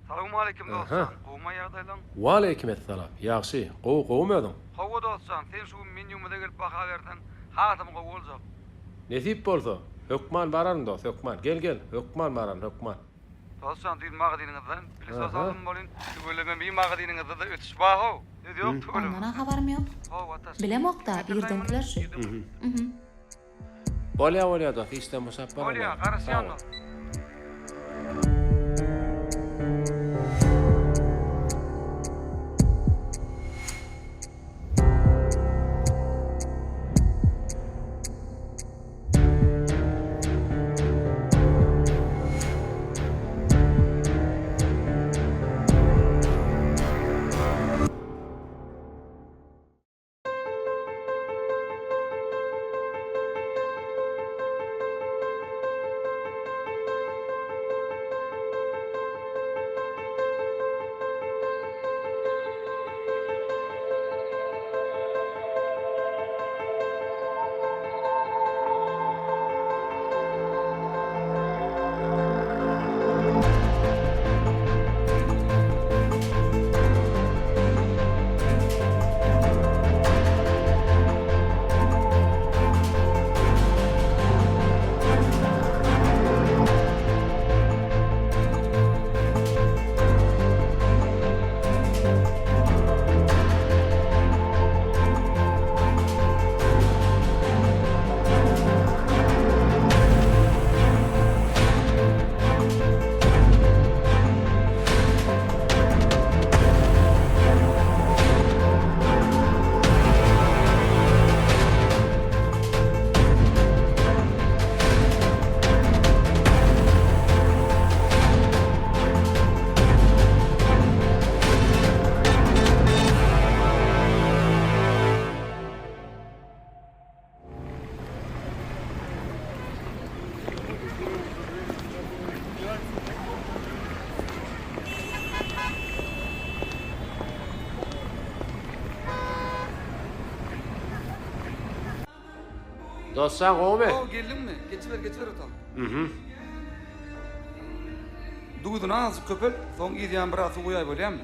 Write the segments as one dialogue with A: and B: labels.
A: Salowmaleýkim dostjan, gowumy ýagdaýlaň?
B: Waleýkim essalam. Ýagşy, gowy, gowumy özüň?
A: Hawa dostjan, sen şu gün menýumyza gelip baha berseň, hasam gowy boljak.
B: Nesip bolsa, hökman bararyn dost, hökman. Gel, gel, hökman bararyn, hökman.
A: Dostjan, düýn magazynyňyzdan pylesos aldym welin, tüweleme bi magazynyňyzda-da ösüş bar-how. Söz ýok tüweleme.
C: Ondan-a habarym ýok.
A: Hawa, ataş.
C: Bilemok-da, irdenkiler şu.
B: Bolýa bolýa dos işden boşap baram
A: Bolýa, garaşýan dos.
B: Dostjan gowumy?
A: Gowy geldiňmi? Geçiber geçiber otam. Mhm. Duzuny azajyk köpelt, soň yzýan biraz suw guýaý bolýamy?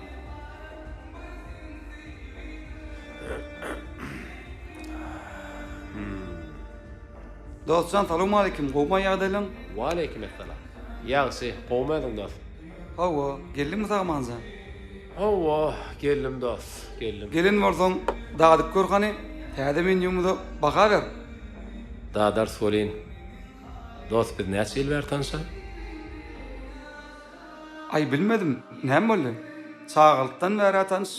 A: Dostjan salowmaleýkim, gowumy ýagdaýlaň?
B: Waleýkim essalam. Ýagşy, gowumy özüň dos?
A: Hawa, geldiňmi sag-amanja?
B: Hawa, geldim dos, geldim.
A: Gelen bolsaň, dadyp gör hany, täze menýumyza baha ber.
B: Dadarys welin, dost biz näçe ýyl bäri tanyşa?
A: Aý bilmedim, näme boldy? Çagalykdan bäri-ä tanyş.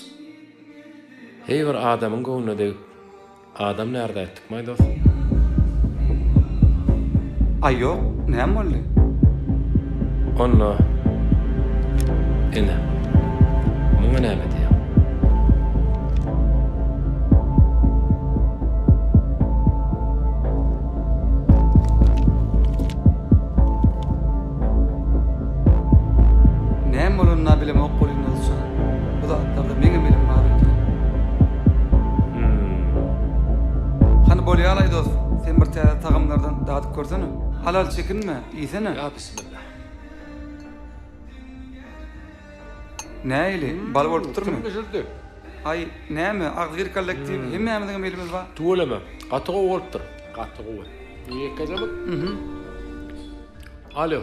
B: Heý bir adamyň göwnüne degip, adam närde aýtdykmaý dost?
A: Aý ýok, näme boldy?
B: Onda, ine, muňa näme diýýäň?
A: Näme bolanyna bilemok welin dostjan, bu zatlarda meňem elim bar öýdýän. Hany bolýalaý dost, sen bir täze tagamlardan dadyp görsene. Al al çekinme, iýsene.
B: Ýa bismillah.
A: Nähili, bal bolupdyrmy?
B: Kim bişirdi?
A: Aý, näme, agzybir kollektiw, hemmämiziňem elimiz bar.
B: Tüweleme, gaty gowy bolupdyr. Gaty gowy. Ýekeje bir. Alo.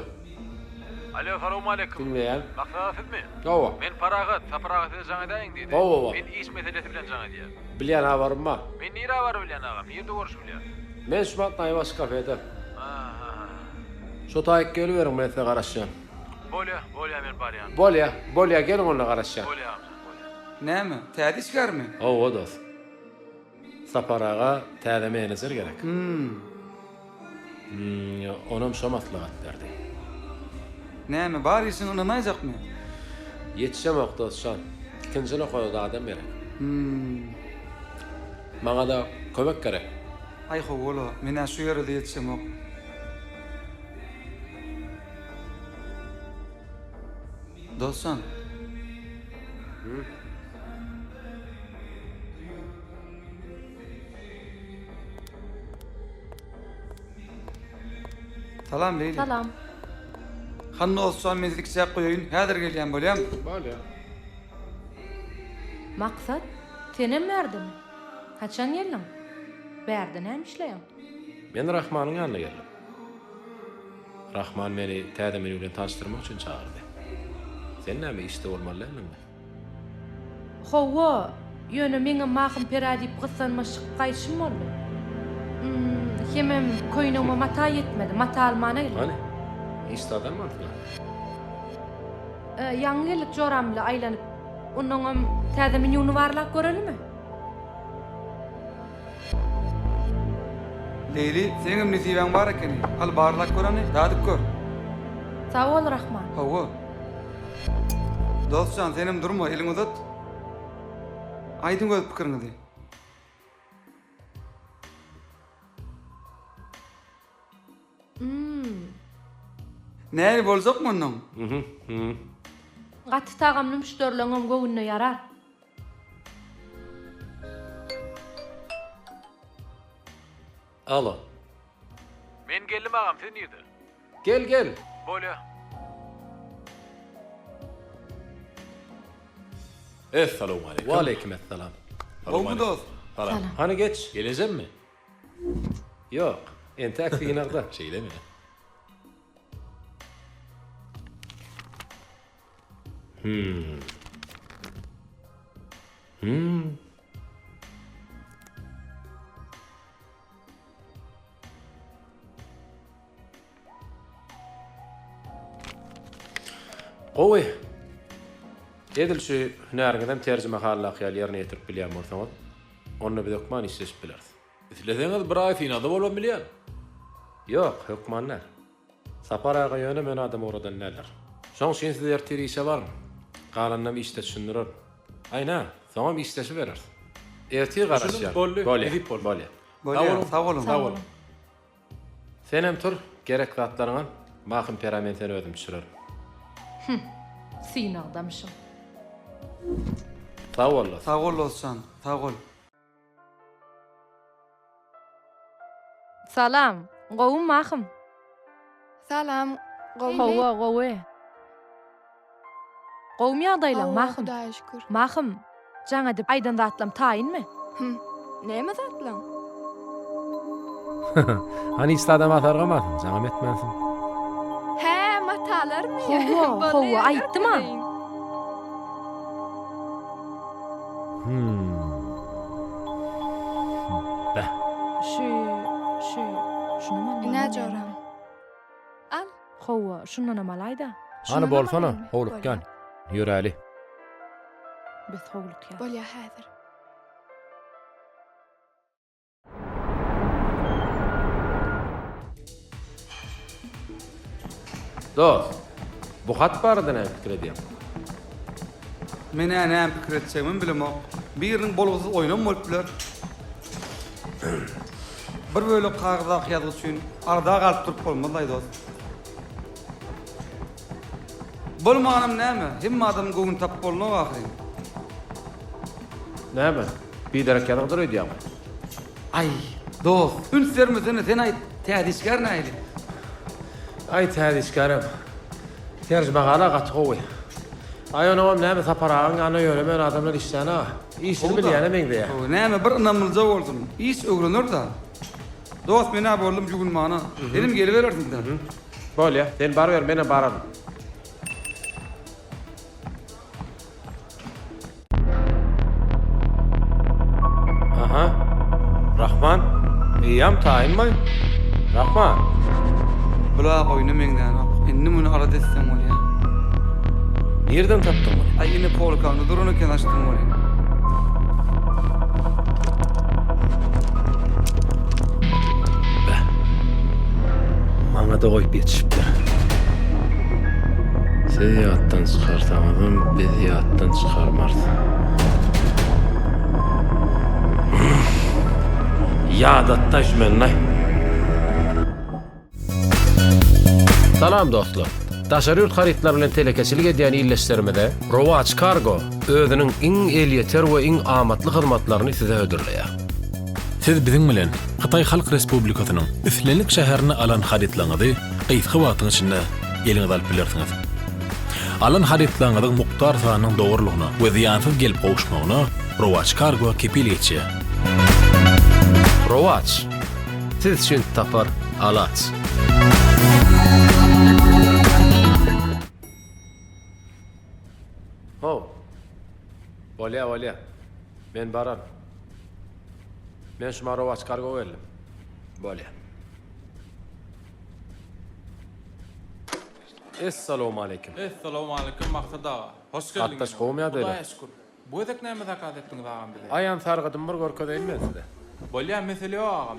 D: Alo, salowmaleýkim.
B: Diňleýän.
D: Maksat aga sizmi?
B: Hawa.
D: Men Parahat, Sapar aga size jaň edäýiň diýdi.
B: Hawa, hawa.
D: Men iş meselesi bilen jaň edýän.
B: Bilýän habarym bar.
D: Men nirä baryp bilýän agam, nirde görüşip bilýän?
B: Men şu wagt Naýbaşy kafede.
D: Aha.
B: Şo taýyk geliberiň, men size garaşýan.
D: Bolýa, bolýa men barýan.
B: Bolýa, bolýa geliň onda garaşýan.
D: Bolýa agam, bolýa.
A: Näme, täze işgärmi?
B: Hawa dost. Sapar aga täze menejer gerek.
A: Hum.
B: Hum, onam şo maslahat berdi.
A: Näme, bar işiňi ynanaýjakmy?
B: Ýetişemok dostjan. Ikinji nokada-da adam gerek.
A: Hum.
B: Maňa-da kömek gerek.
A: Aý hawa-la, men-ä şu ýere-de ýetişemok. Dostjan. Salam Leýli.
C: Salam.
A: Hany dostjan men sizi kiçäk goýaýyn, häzir gelýän bolýamy?
B: Bolýa.
C: Maksat, senem bärdemi? Haçan geldiň? Bärde näme işleýäň?
B: Men Rahmanyň ýanyna geldim. Rahman meni täze menü bilen tanyşdyrmak üçin çagyrdy. Sen näme işde bolmaly däldiňmi?
C: Hawa, ýöne meňem Mahym perä diýip gyssanmaç çykyp gaýdyşym boldy. Hum, hemem köýnegime mata ýetmedi, mata almana geldim.
B: Hany, hiç zat almansyň-a?
C: Ýaňy geldik joram bile aýlanyp. Onnoňam täze menýuny barlap görelimi?
A: Leýli, seňem nesibäň bar ekeni. Al, barlap gör hany, dadyp gör.
C: Sag bol, Rahman.
A: Hawa. Dost jan, senem durma, eliňi uzat. Aýdyň öz pikiriňizi.
C: Hum.
A: Nähili boljakmy onnoň?
B: Mhm, mhm.
C: Gaty tagamly müşderileňem göwnüne ýarar.
B: Alo.
D: Men geldim agam siz nirde?
B: Gel gel.
D: Bolýa.
E: Essalawmaleýkim.
B: Waleýkim essalam.
A: Gowmy dost?
E: Salam.
B: Hany geç.
E: Gelejemmi?
B: Ýok. Entäk synagda.
E: Şeýlemi?
B: Hmm. Hmm. Gowy. Edil şu hünäriňizem terjimehaldaky ýaly ýerine ýetirip bilýän bolsaňyz, onda biz hökman işleşip bileris.
E: Isleseňiz bir aý synagda bolubam bilýän.
B: Ýok, hökman däl. Sapar aga ýöne men adam ugradan däldir. Şoň üçin siz ertir işe baryň. Galanynam işde düşündirerin. Aý nä, soňam işleşibereris. Ertir garaşýan.
E: Boldy,
B: Bolýa,
E: nesip boldy.
B: bolýa.
A: Bolýa, sag boluň.
E: Sag boluň.
B: Senem tur, gerek zatlaryňy al. Mahym pera men seni özüm düşürerin.
C: Hüm, synagdamyşyň.
B: Sag bol dost.
A: Sag bol dostjan, sag bol.
C: Salam, gowumy Mahym?
F: Salam, gowumy?
C: Hawa, gowy. Gowumy ýagdaýlaň,
F: Hawa,
C: Mahym?
F: Hudaýa şükür.
C: Mahym, jaň edip aýdan zatlam taýynmy?
F: Hüm, näme zatlaň?
B: Hany hiç zadam asargamansyň, jaňam etmänsiň.
F: Hä, matalarmy?
C: Hawa,
F: Boldy,
C: hawa, aýtdym-a.
F: görkezeýin.
B: Hüm. Beh.
C: Şu, şu. Şunam almaly.
F: Ine joram. Al.
C: Hawa, şundanam alaý-da.
B: Hany
F: Şundanam
B: bolsana,
F: alaýynmy?
B: howlukýan.
F: Bolýa.
B: Ýöräli.
C: Biz howlukýas.
F: Bolýa häzir.
B: Dost, bu hat barada näme pikir edýäň?
A: Men-ä näme pikir etjegimem bilemok. Biriniň bolgusyz oýnam bolup biler. Bir bölek kagyzdaky ýazgy üçin arada galyp durup bolmaz-laý dost. Bolmanam näme, hemme adamyň göwnüni tapyp bolnok ahyryn.
B: Näme, biderek ýazgydyr öýdýäňmi?
A: Aý, dost, üns bermesene, sen aýt, täze işgär nähili?
B: Aý, täze işgärem. Terjimehal-a gaty gowy. Aý, onuňam näme, Sapar agaň ýanynda ýöremeýän adamlar işlän-a. Işini bilýäne meňzeýär.
A: Näme, bir ynamlyja bolsun. Iş öwrener-dä. Dost, men-ä boldum ýuwunmana. Senem geliberersiň-dä.
B: Bolýa, sen baryber, menem bararyn. Aha. Rahman, eýýäm taýynmy? Rahman.
A: Bula oýna meňzänok. Indi muny alada etseň bolýa.
B: Nirden tapdyň muny?
A: Aý ine polkamda duran eken açdym welin.
B: Beh. Maňa-da goýup ýetişipdir. Siz ýatdan çykarsaňyzam, biz ýatdan çykarmarys. Ýadatdaý şu meni-laý. Salam dostlar! Daşary ýurt harytlary bilen telekeçilik edýän ildeşlerimize Rowaç Cargo özüniň iň elýeter we iň amatly hyzmatlaryny size hödürleýär.
E: Siz biziň bilen Hytaý Halk Respublikasynyň islendik şäherinde alan harytlaryňyzy gysga wagtyň içinde eliňize alyp bilersiňiz. Alan harytlaryňyzyň mukdar sanynyň dogrulygyna we zyýansyz gelip gowuşmagyna Rowaç Cargo kepil geçýär.
B: Rowaç, siz üçin tapar alaç. How. Bolýa, bolýa. Men bararyn. Men şuma Rowaç Cargo geldim. Bolýa. Essalowmaleýkim.
G: Essalowmaleýkim Maksat aga. Hoş geldiň.
B: Atdaş gowmy ýagdaýlar?
G: Hudaýa şükür. Bu gezek näme zakaz etdiňiz agam bize?
B: Aýan sargydymy bir görkezeýin men size.
G: Bolýa mesele ýok agam.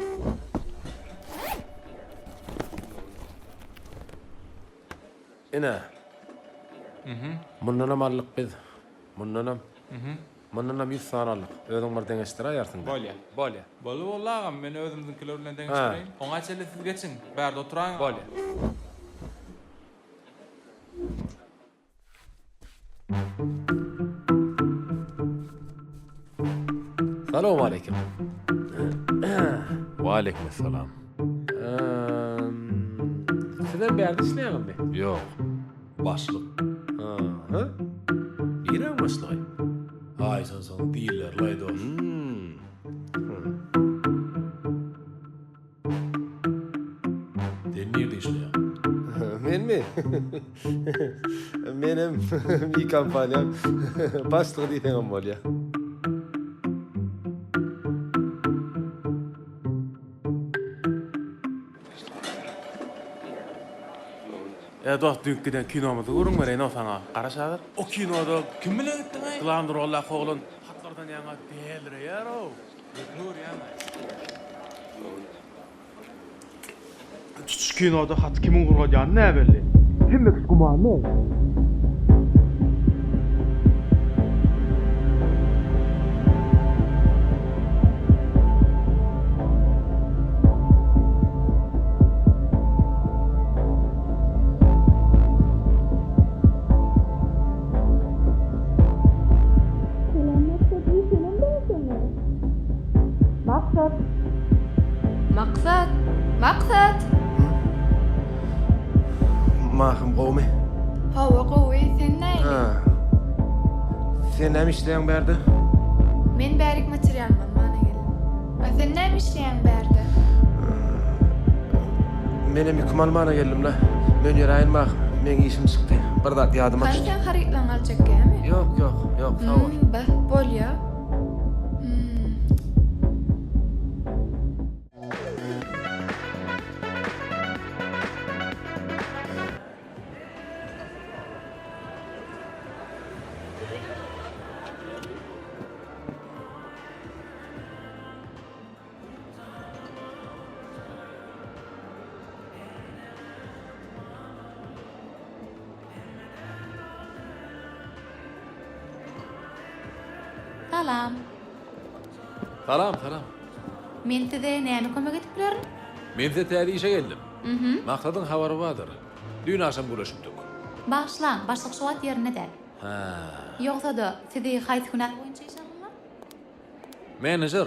B: Ine. Mundanam aldyk biz. Mundanam. Mundanam ýüz sany aldyk. Özüň bir deňeşdiräýersiň-dä.
G: Bolýa.
B: Bolýa.
G: Boldy boldy agam, men özümiziňkiler bilen deňeşdireýin. Oňa çenli siz geçiň, bärde oturaýyň agam.
B: Bolýa. Salowmaleýkim.
E: Waleýkim essalam.
B: Sizem bärde işleýäňizmi?
E: Ýok. Başlyk.
B: Aha. Niräň başlygy?
E: Aýsansoň diýilerlaý dos. Sen nirde işleýäň?
B: Menmi? Menem bir kompaniýaň başlygy diýseňem bolýar.
G: E dost düýnki giden kinomyzy gürrüň bereýin-ow saňa. Garaş häzir. O kinoda kim bilen gitdiň-eý? Glavny roldaky oglan hatlardan ýaňa dälireýär-ow. Götüňi görýäň-aý.
H: Tutuş kinoda haty kimiň gurgadýany näbelli. Hemme kişi gümanly.
I: Salam Maksat işenem bärdemi? Maksat.
F: Maksat! Maksat!
B: Mahym gowmy?
F: Hawa gowy, sen nähili?
B: Ha. Sen näme işleýäň bärde?
F: Men bärik material almana geldim. A sen näme işleýäň bärde?
B: Menem ýüküm almana geldim-le. Men ýöräýin Mahym, meň işim çykdy. Bir zat ýadyma
F: Hany
B: düşdi.
F: sen harytlaryňy aljak gämi?
B: Ýok, ýok, ýok, sag bol.
F: Hmm, bah, bolýa. Hmm.
J: Salam.
E: Salam, salam.
J: Men size näme kömek edip bilerin?
E: Men size täze işe geldim. Maksadyň habary bardyr. Düýn agşam gürleşipdik.
J: Bagyşlaň, başlyk şu wagt ýerinde däl.
E: Hä.
J: Ýogsa-da, sizi haýsy hünär boýunça işe aldylar?
E: Menejer.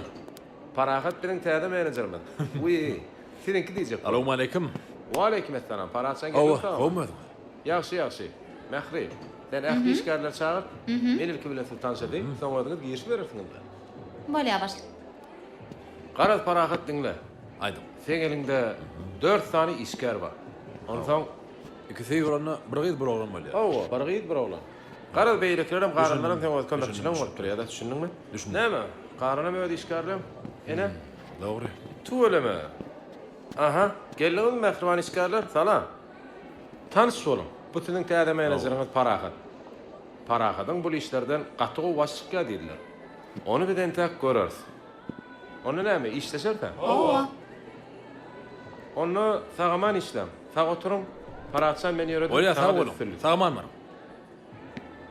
B: Parahat biziň täze menejerimiz. Wiý, siziňki diýjek boldum.
E: Salowmaleýkim.
B: Waleýkim essalam, Parahatjan
E: Hawa,
B: geldiň sagmy?
E: gowmy özüňiz?
B: Ýagşy, ýagşy. Mähri, sen ähli işgärleri çagyrt. Men ilki bilen sizi tanyş edeýin, soň özüňiz girişiberersiňiz-dä.
J: Bolýar, başlyk.
B: Garaz, Parahat diňle.
E: Aýdyň.
B: Seň eliňde dört sany işgär bar. Onsoň.
E: Ikisi bolanda bir gyz, bir oglan bolýar.
B: Hawa, bir gyz, bir oglan. Garaz, beýlekilerem, galanlaram seň öz kömekçileň bolup durýar-da, düşündiňmi?
E: Düşündim.
B: Näme, galanam öz işgärleň? Ene.
E: Dogry.
B: Tüweleme. Aha, geldiňizmi mähriban işgärler? Salam. Tanyş boluň, bu siziň täze menejeriňiz Parahat. Parahadyň bul işlerden gaty gowy baş çykýar diýdiler. Ony biz entäk göreris. Onda näme, işleşeris-ä?
J: Hawa.
B: Onda sag-aman işläň. Sag oturyň. Parahatjan men ýöredim,
E: Bolýar, sag
B: saňa-da
E: boluň.
B: üstünlik.
E: Sag-aman baryň.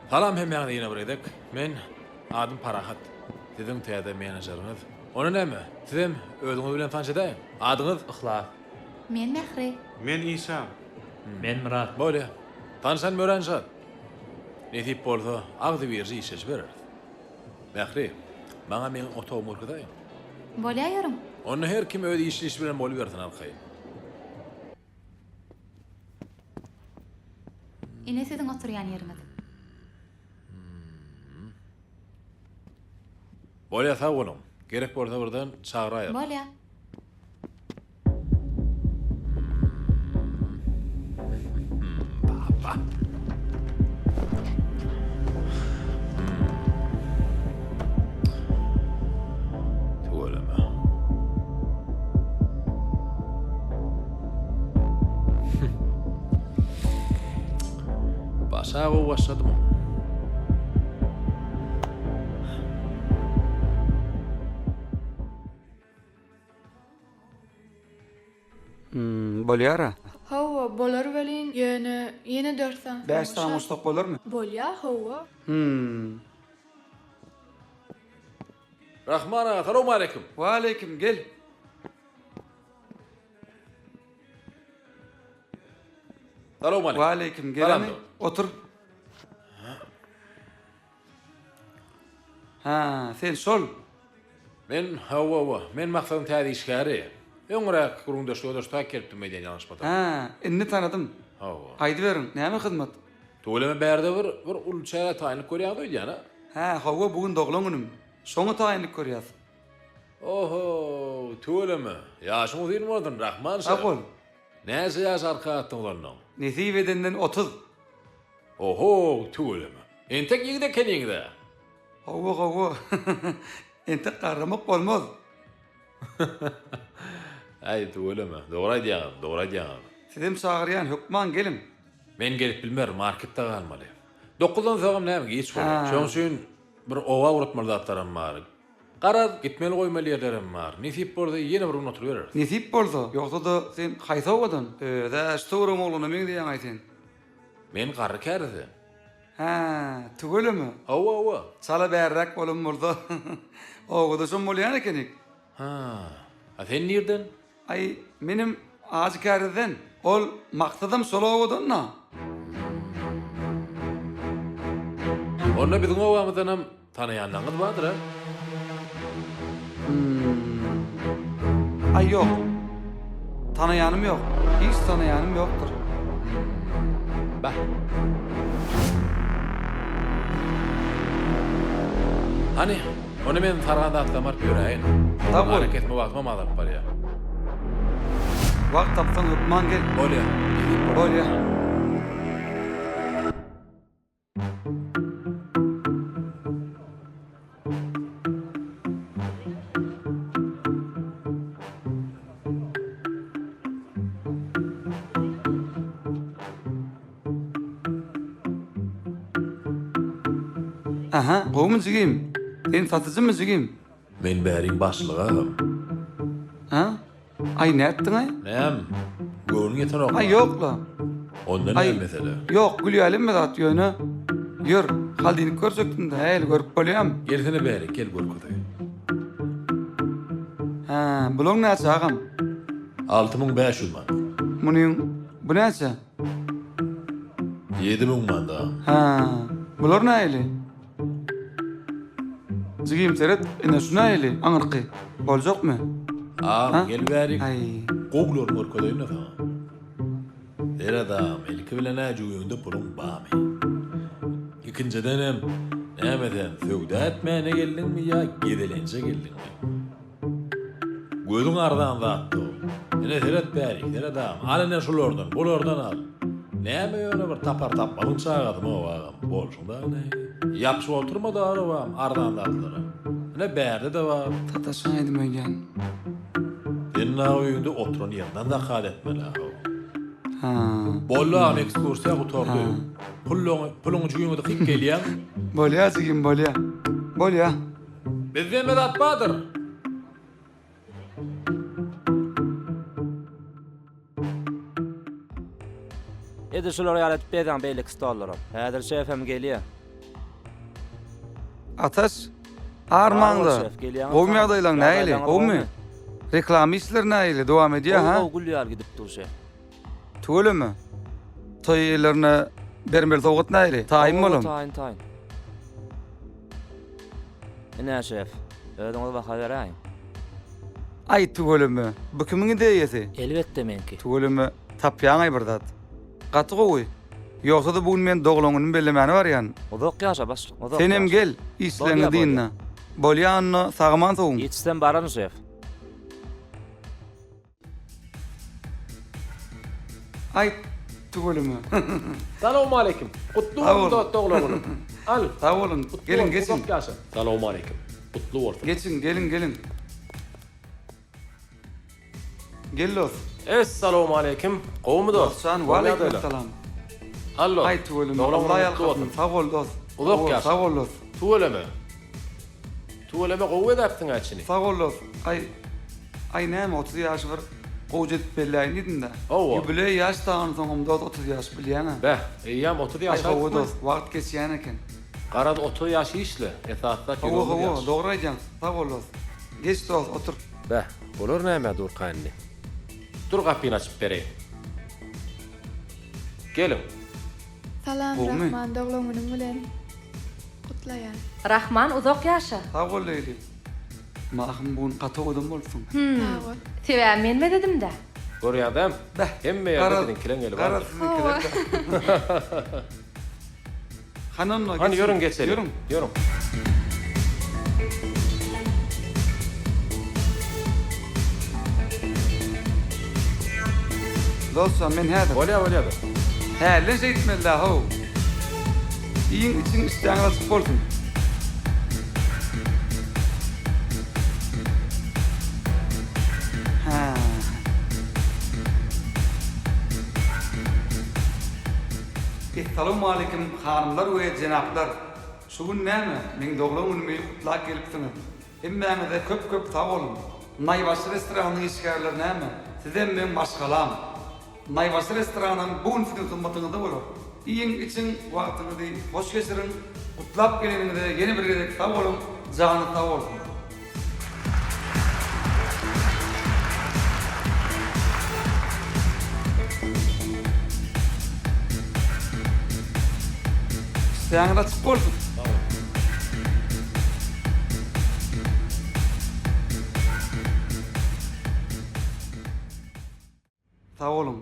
E: Salam hemmäňize ýene bir gezek. Men, adym Parahat. Siziň täze menejeriňiz. Onda näme, sizem özüňiz bilen tanyş edäýiň. Adyňyz?
K: Yhlas.
J: Men Mähri.
G: Men Işan.
K: Men Myrat.
E: Bolýa. Tanyşan örän şat. Nesip bolsa, agzybirje işleşibereris. Mähri, maňa meň otagymy görkezäýiň.
J: Bolýa ýörüň.
E: Onda her kim öz işli işi bilen bolubersin arkaýyn.
J: Ine siziň oturýan ýeriňiz.
E: Bolýa sag boluň. Gerek bolsa birden çagyraýaryn.
J: Bolýa.
E: Baba. Tüweleme. Başa gowy başladym.
A: Hmm, bolýar-a.
F: Hawa, bolar welin, ýöne ýene dört sany
A: Bäş sany goşsak bolarmy?
F: Bolýar, hawa.
A: Hmm.
E: Rahman aga, salowmaleýkim.
A: Waleýkim, gel.
E: Salowmaleýkim.
A: Waleýkim, gel hany, otur. Hä, sen şol.
E: Men, hawa, hawa, men Maksadyň täze işgäri. Öňräk gürrüňdeşlige duşsak gelipdim öýdýän ýalňyşmasam.
A: Hä, indi tanadym.
E: Hawa.
A: Aýdyberiň, näme hyzmat?
E: Tüweleme bärde bir, bir uly çärä taýynlyk görýäňiz öýdýän, a?
A: Hä, hawa, bu gün doglan günüm. Şoňa taýynlyk görýäs.
E: Oho, tüweleme. Ýaşyň uzyn bolsun, Rahman şa.
A: Sag bol.
E: Näçe ýaş arka atdyňyz onnoň?
A: Nesip edenden 30.
E: Oho, tüweleme. Entek ýigit ekeniňiz-ä.
A: Hawa, hawa. Entek garramak bolmaz.
E: Äý, tüweleme. Dogry aýdýaňyz, dogry aýdýaňyz.
A: Sizem çagyrýan, hökman geliň.
E: Men gelip bilmerin, marketde galmaly. Dokuzdan soňam näme, giç bolar.
A: Hä.
E: Şonuň üçin bir oba ugratmaly zatlaram bar. Garaz, gitmeli goýmaly ýerlerem bar. Nesip bolsa ýene bir gün oturybereris.
A: Nesip bolsa. Ýogsa-da sen haýsy obadan? Öz-ä şu töweregiň ogluna meňzeýäň-aý sen.
E: Men garry kärizden.
A: Hä, tüweleme.
E: Hawa, hawa.
A: Çala bärräk bolan bolsa, obadaşam bolýan ekenik.
E: Hä, a sen nirden?
A: Aý, menem Ajy kärizden. Ol Maksadam şol obadan-da.
E: Onda biziň obamyzdanam Tanaýanlaryňyz bardyr-a?
A: Hum. Aý ýok. Tanaýanym ýok. Hiç tanaýanym ýokdur.
E: Bah. Hany, onda men sargan zatlarymy alyp ýöräýin.
A: Sag bol.
E: Arakesme wagtymam azalyp barýar.
A: Wagt tapsaň hökman gel.
E: Bolýar. Nesip bolsa.
A: Bolýar. Aha, gowumy jigim? Sen satyjymy jigim?
E: Men bäriň başlygy agam.
A: Ha? Aý nätdiňaý?
E: Näm? Göwnüň ýetenokmy?
A: Aý ýok-la.
E: Onda
A: Aý,
E: näme mesele?
A: Ýok, gülýälim bir zat ýöne. Ýör, haldinik görjekdim-dä, häli görüp bolýamy?
E: Gelsene bäri, gel görkezeýin.
A: Hä, bulaň näçe agam?
E: 6500 manat.
A: Munyň, bu näçe?
E: 7000 manat agam.
A: Hä, bular nähili? Jigim seret, ine şu nähili, aňyrky, boljakmy?
E: Agam, gel bärik,
A: Aý.
E: gowularyny görkezeýin-le saňa. Seret agam, ilki bilen-ä jübiňde puluň barmy? Ikinjidenem, näme sen söwda etmäne geldiňmi ýa gezelenje geldiňmi? Gözüň arzan zatda-ow. Ine seret bärik, seret agam, al ine şulardan, bulardan al. Näme ýöne bir tapar-tapmazyň çagasymy-ow agam, bolşuň dagy nähili? Ýapyşyp oturma dagy-ow agam arzan zatlara. Ine bärde-de bar.
A: Sataşaýdym öýdýän.
E: Sen dagy öýüňde oturan ýerinden zakat etmeli-how.
A: Ha.
E: Boldy agam ekskursiýa gutardy. Pulluňy, puluňy jübiňe dykyp gelýäň.
A: Bolýa jigim bolýa. Bolýa.
E: Bizde hemme zat bardyr.
K: Edil şular ýaly edip bezeň beýleki stollaram. Häzir şefem gelýär.
A: Ataş, armaňda. Gowumy ýagdaýlaň nähili? Gowumy? Reklama işleri nähili? Dowam edýär, ha?
K: Gowy, gowy gül ýaly gidip dur şef.
A: Tüweleme. Toý eýelerine bermeli sowgat nähili? Taýynmy olam?
K: Taýyn, taýyn. Ine şef, özüňiz baha beräýiň.
A: Aý tüweleme, bu kimiň ideýasy?
K: Elbetde meňki.
A: Tüweleme, tapýaňaý bir zat. Gaty gowy. Ýogsa-da bu gün men doglan günümi bellemäne barýan.
K: Uzak ýaşa başlyk, uzak
A: Senem
K: ýaşa.
A: gel, işleriňi
K: Bolýa, bolýa.
A: dynna. Bolýa onda, sag-aman sowuň.
K: Ýetişsem bararyn şef.
A: Aý, tüweleme.
B: Salowmaleýkim. Gutly bolsun dost doglan günüň. Al.
A: Sag boluň. Geliň, geçiň.
B: Uzak ýaşa. Salowmaleýkim. Gutly bolsun.
A: Geçiň, geliň, geliň. Gel dost.
B: Essalowmaleýkim. Gowumy dost?
A: Dostjan, waleýkim essalam.
B: Al dost.
A: Aý, tüweleme.
B: Doglan
A: Allah
B: günüň gutly
A: ýalkasyn.
B: bolsun.
A: Sag bol dost.
B: Uzak ýaşa.
A: Sag bol dost.
B: Tüweleme. Tüweleme gowy bezäpsiň-ä içini.
A: Sag bol dost. Aý, aý näme 30 ýaşy bir gowja edip belläýin diýdim-dä.
B: Hawa.
A: Ýubileý ýaş dagansoňam dost 30 ýaş bilýäň-ä.
B: Beh, eýýäm 30
A: Aý
B: ýaşa
A: hawa
B: aýtdyňmy?
A: dost, wagt geçýän eken.
B: Garaz 30 ýaş işle, esasy zat
A: Hawa
B: ýüregiňiz
A: hawa,
B: ýaş.
A: dogry aýdýaň. Sag bol dost. Geç dost, otur.
B: Beh, bular nämä durka indi? Dur gapyny açyp bereýin. Geliň.
F: Salam
A: Gowumy?
F: Rahman doglan günüň bilen gutlaýan.
C: Rahman uzak ýaşa.
A: Sag bol Leýli. Mahym bu gün gaty owadan bolupsyň.
C: Hum.
F: Sag bol.
C: Sebäbi men bezedimdä.
B: Görýäňdäm?
A: Beh.
B: Hemme ýerde
A: Garaz,
B: biziňkileň eli
A: garaz
B: bardyr.
A: siziňkiler-dä. Hany onda
B: Hany
A: geçiň.
B: ýörüň geçeliň.
A: Ýörüň.
B: Ýörüň.
A: Dostjan men häzir.
B: Bolýa bolýa dur.
A: Hälden şeýtmeli-dä how. Iýiň içiň işdäňiz açyk bolsun. Hä. Essalawmaleýkim hanymlar we jenaplar! Şu gün näme, meň doglan günümi gutlap gelipsiňiz. Hemmäňize köp köp sag boluň! Naýbaşy restoranyň işgärleri näme, sizem meň maşgalam. Naýbaşy restoranam bu gün siziň hyzmatyňyzda bolar. Iýiň, içiň, wagtyňyzy hoş geçiriň. Gutlap geleniňize ýene bir gezek sag boluň, janyňyz sag bolsun! Işdäňiz açyk bolsun! Sag boluň.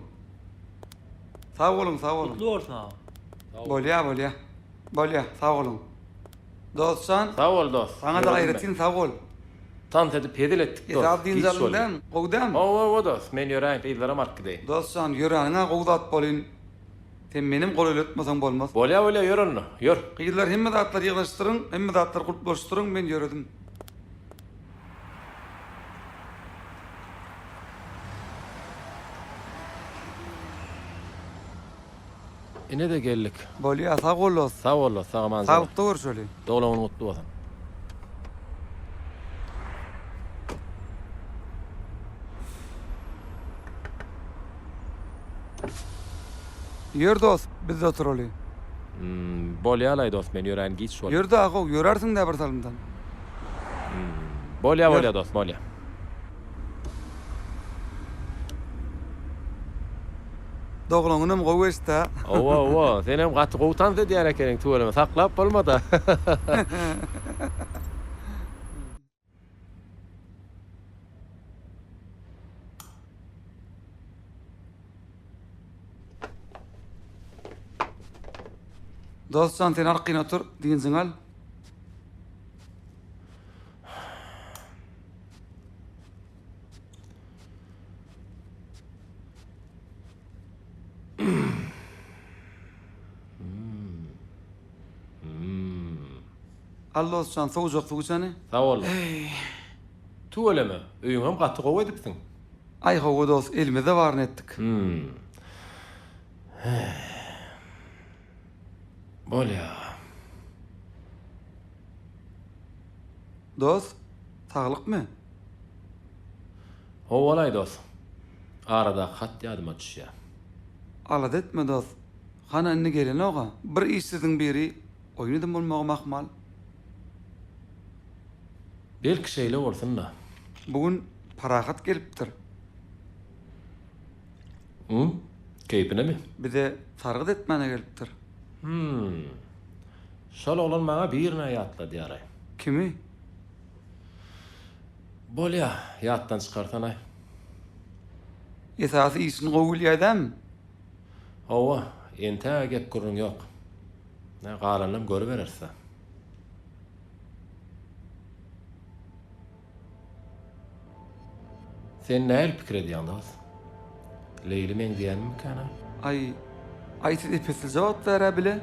A: Sag boluň, sag boluň.
L: Gutly bolsun agam.
A: Bolýa, bolýa. Bolýa, sag boluň. Dostjan.
B: Sag bol dost.
A: Saňa-da aýratyn sag bol.
B: Tans edip hezil etdik dost.
A: Esasy dynç aldyň dämi? Gowy dämi?
B: Hawa, hawa dost. Men ýöräýin, gyzlaram alyp gideýin.
A: Dostjan, ýöräniň-ä gowy zat bolyn. Sen menem golaýlatmasaň bolmaz.
B: Bolýa, bolýa, ýör onda, ýör.
A: Gyzlar, hemme zatlary ýygnaşdyryň, hemme zatlary gulplaşdyryň, men ýöredim.
B: Ine-de geldik.
A: Bolýa, sag bol dost.
B: Sag bol dost, sag aman jana.
A: Saglykda görüşeli.
B: Doglan günüň gutly bolsun.
A: Ýör dost, biz-de oturaly.
B: Hum, bolýa-laý dost, men ýöräýin, giç boldy.
A: Ýör dagy, ýörärsiň-dä bir salymdan.
B: Hum, bolýa, bolýa dost, bolýa.
A: Doglan günem gowy geçdi-ä.
B: Hawa, hawa, senem gaty gowy tans edýän ekeniň, tüweleme, saklap bolmad-a.
A: Dost jan sen arkaýyn otur, dynjyňy al. Al dostjan sowujak suw içeni.
B: Sag bol. Tüweleme, öýüňem gaty gowy edipsiň.
A: Aý hawa dost, elimizde baryny etdik.
B: Hum. Bolýa.
A: Dost, saglykmy?
B: Howalaý dost. Aradaky hat ýadyma düşýä.
A: Alada etme dost. Hana indi gelenok-a. Bir işsiziň biri oýun eden bolmagam ahmal.
B: Belki şeýle bolsun-da.
A: Bu gün Parahat gelipdir.
B: Hum, keýpinemi?
A: Bize sargyt etmäne gelipdir.
B: Hum. Şol oglan maňa birin-ä ýatladýar-aý.
A: Kimi?
B: Bolýa, ýatdan çykarsanaý.
A: Esasy işini gowy bilýä dämi?
B: Hawa, entäge gep-gürrüň ýok. Nä, galanynam görübereris-dä. Sen nähili pikir edýäň, dost? Leýli meňzeýänmikän-aý?
A: Aý, aý siz epesli wagt bär-ä bile.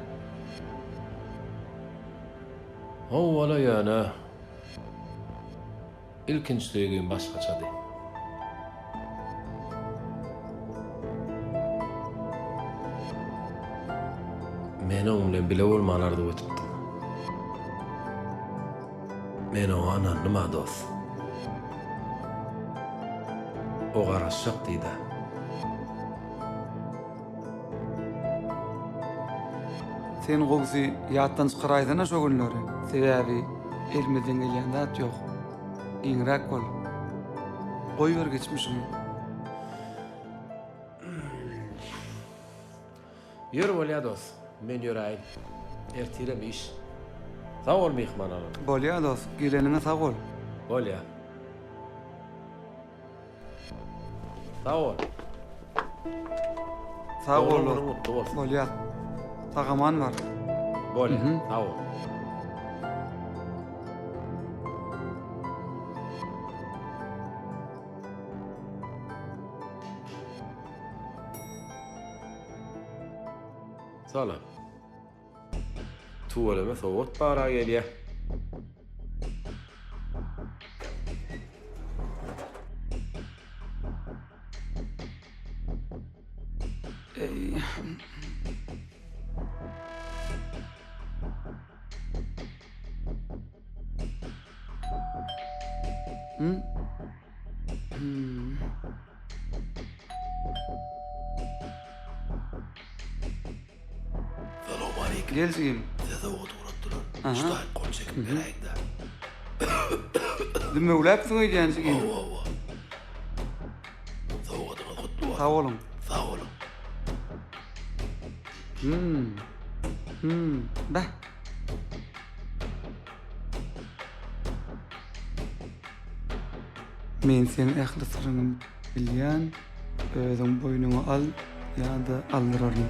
B: Howwa-la ýöne, ilkinji söýgim başgaçady. Men oň bilen bile bolmany arzuw edipdim. Men oňa ynandym-a dost. O garaşjak diýd-ä.
A: Sen gowusy ýatdan çykaraýsana şo günleri. Sebäbi elimizden gelýän zat ýok. Giňräk bol. Goýber geçmişiňi.
B: Ýör bolýa dos, men ýöräýin. Ertirem iş. Sag bol myhman alan.
A: Bolýa dos, geleniňe sag bol.
B: Bolýa. Sag bol.
A: Sag bol
B: Doglan
A: dos.
B: günüň gutly bolsun.
A: Bolýa. Sag-aman bar.
B: Bolýa, sag bol. Salam. Tüweleme sowgat bara gelýä.
A: Eý. Hmm? Hmm.
E: Salowmaleýkim.
A: Gel jigim.
E: Size sowgat ugratdylar.
A: Aha.
E: Şu taýyp gol çekip beräýiň-dä.
A: Dümewläpsiň öýdýän jigim.
E: Hawa, hawa. Sowgadyňyz gutly bolsun.
A: Sag boluň.
E: Sag boluň.
A: Hmm. Hmm. Beh. Men seň ähli syryňy bilýän, özüň boýnuňa al ýa-da aldyraryn.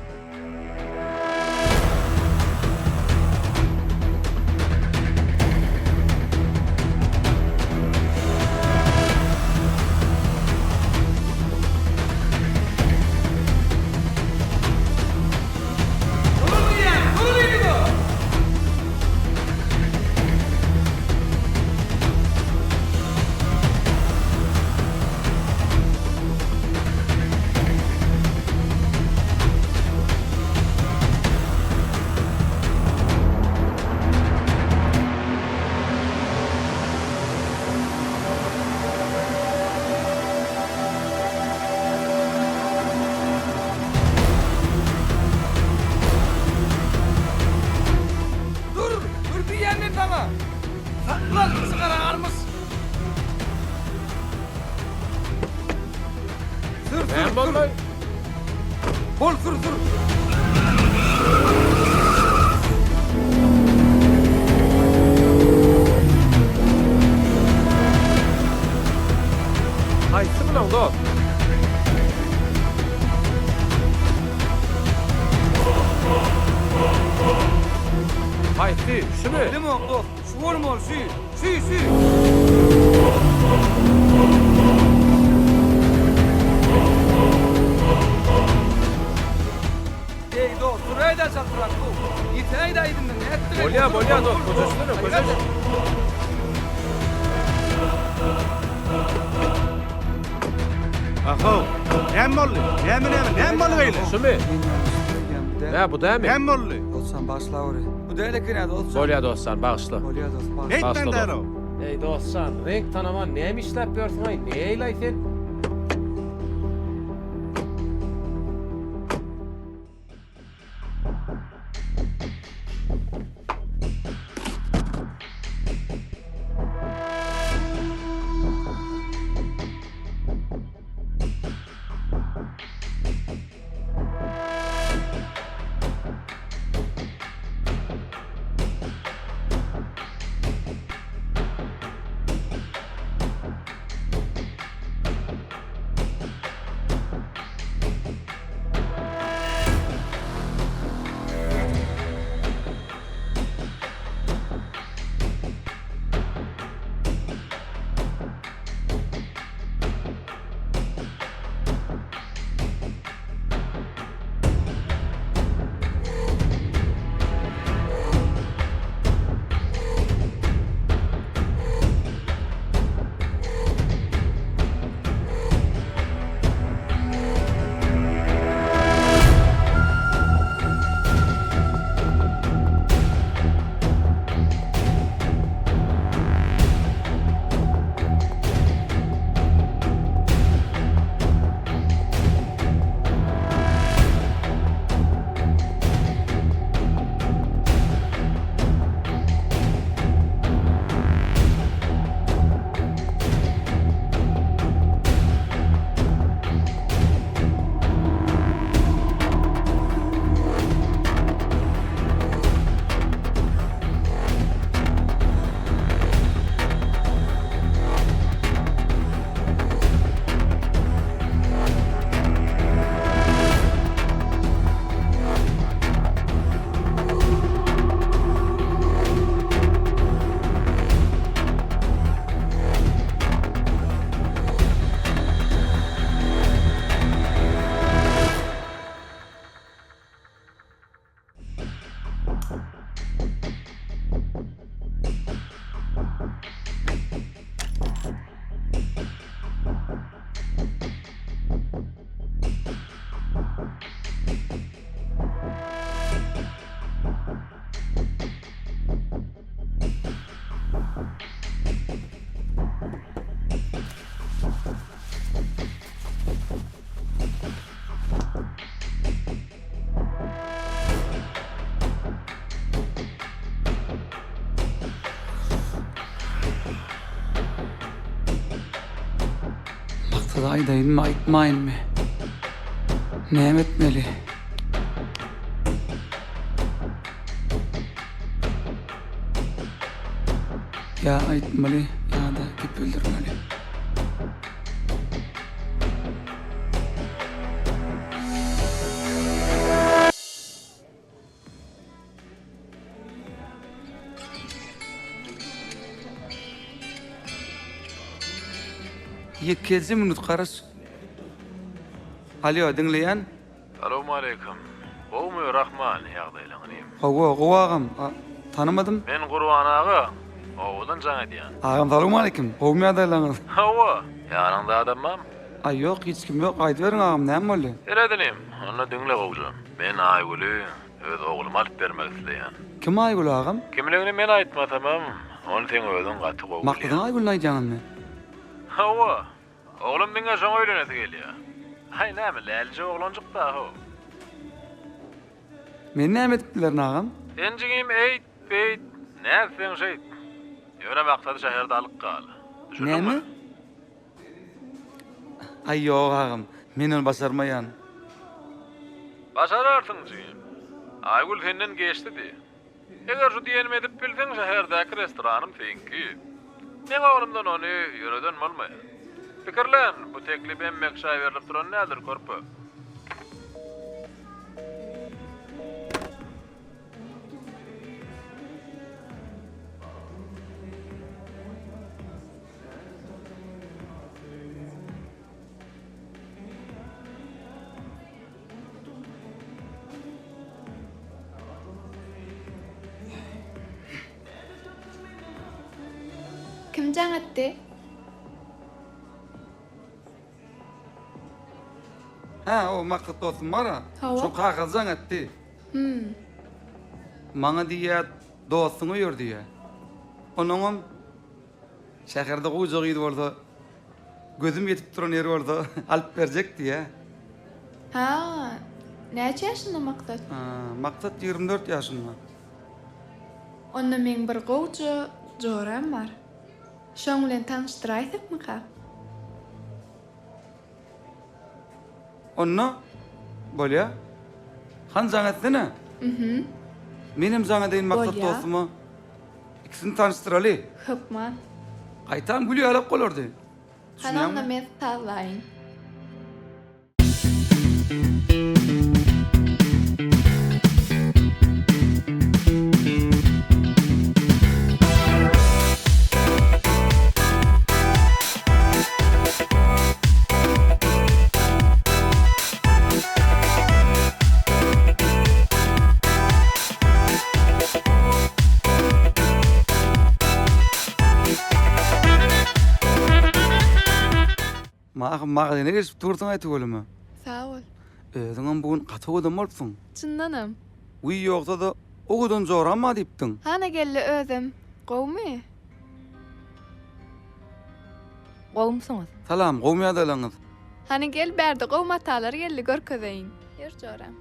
A: Bol sür sür.
B: Haýsy bulaň dost? Haýsy? Şumy?
A: Bilemok dost. Şu bolmaly şu. Şu şu. Eý dost, süräý-dä çaltrak bu. Ýetäý-dä yzyndan, nätdiň?
B: Bolýa, bolýa dost, köşeşsene, köşeş.
H: Ahow, näme boldy? Näme näme? Näme boldy beýle?
B: Şumy? Nä, bu dämi?
H: Näme boldy?
A: Dostjan bagyşlaweri. Bu däl eken-ä dostjan.
B: Bolýa dostjan, bagyşla.
A: Bolýa dost, bagyşla.
H: Neýtmän däl-ow?
B: Eý dostjan, reňk tanaman näme işläp ýörsüň-aý, neýlaý sen?
A: Maksady aýdaýynmy, aýtmaýynmy? Näme etmeli? Ýa aýtmaly, ýa-da gep bildirmeli. Ýekeje minut garaş. Alýo, diňleýän.
D: Salowmaleýkim. Gowumy Rahman ýagdaýlaň inim?
A: Hawa, gowy agam. Tanymadym.
D: Men Gurban aga, obadan jaň edýän.
A: Agam salowmaleýkim. Gowumy ýagdaýlaňyz?
D: Hawa. Ýanyňda adam barmy?
A: Aý ýok, hiç kim ýok. Aýdyberiň agam, näme boldy?
D: Seret inim, onda diňle gowja. Men Aýgüli öz ogluma alyp bermek isleýän.
A: Kim Aýgül agam?
D: Kimligini men aýtmasamam, ony seň özüň gaty gowy bilýäň.
A: Maksadyň Aýgülüni aýdýaňyzmy?
D: Hawa. Oglum diňe şoňa öýlenesi gelýär. Aý näme, lälije oglanjyk-da-how.
A: Men näme edip bilerin agam?
D: Sen jigim eýt, beýt, nätseň şeýt. Ýöne Maksady şäherde alyp gal. Düşündiňmi?
A: Näme? Aý ýok agam, men ony başarmaýan.
D: Başararsyň jigim. Aýgül senden geçdi diý. Eger şu diýenimi edip bilseň şäherdäki restoranym seňki. Meň oglumdan ony ýöreden bolmaýar. Pikirlen, bu teklip emmek şaý berlip duran däldir körpe.
F: Kim jaň etdi?
A: Hä, o Maksat dostum bar-a.
F: Hawa.
A: Şoň kakasy jaň etdi.
F: Hüm.
A: Maňa diýýär, dostuňy öýer diýýär. Onuňam şäherde gowja gyz bolsa, Gözüm ýetip duran ýeri bolsa alyp berjek diýýä.
F: Hä, näçe ýaşynda Maksat?
A: Maksat 24 ýaşynda.
F: Onda meň bir gowja joram bar. Şoň bilen tanyşdyraýsakmyka?
A: Onda bolýa. Hany jaň etsene.
F: Mhm.
A: Menem jaň edeýin Maksat
F: Bolýa.
A: dostuma. Ikisini tanyşdyraly.
F: Hökman.
A: Gaýtam gül ýalak bolardy.
F: Hany onda men sazlaýyn.
A: Mahym magazyna gelişip dursuň-aý tüweleme.
F: Sag bol.
A: Özüňem bu gün gaty owadan bolupsyň.
F: Çyndanam.
A: Wiý ýogsa-da owadan joram bar diýipdiň.
F: Hana geldi özem. Gowumy?
C: Gowumsyňyz?
A: Salam, gowumy ýagdaýlaryňyz?
F: Hany gel bärde gowy matalar geldi görkezeýin. Ýör joram.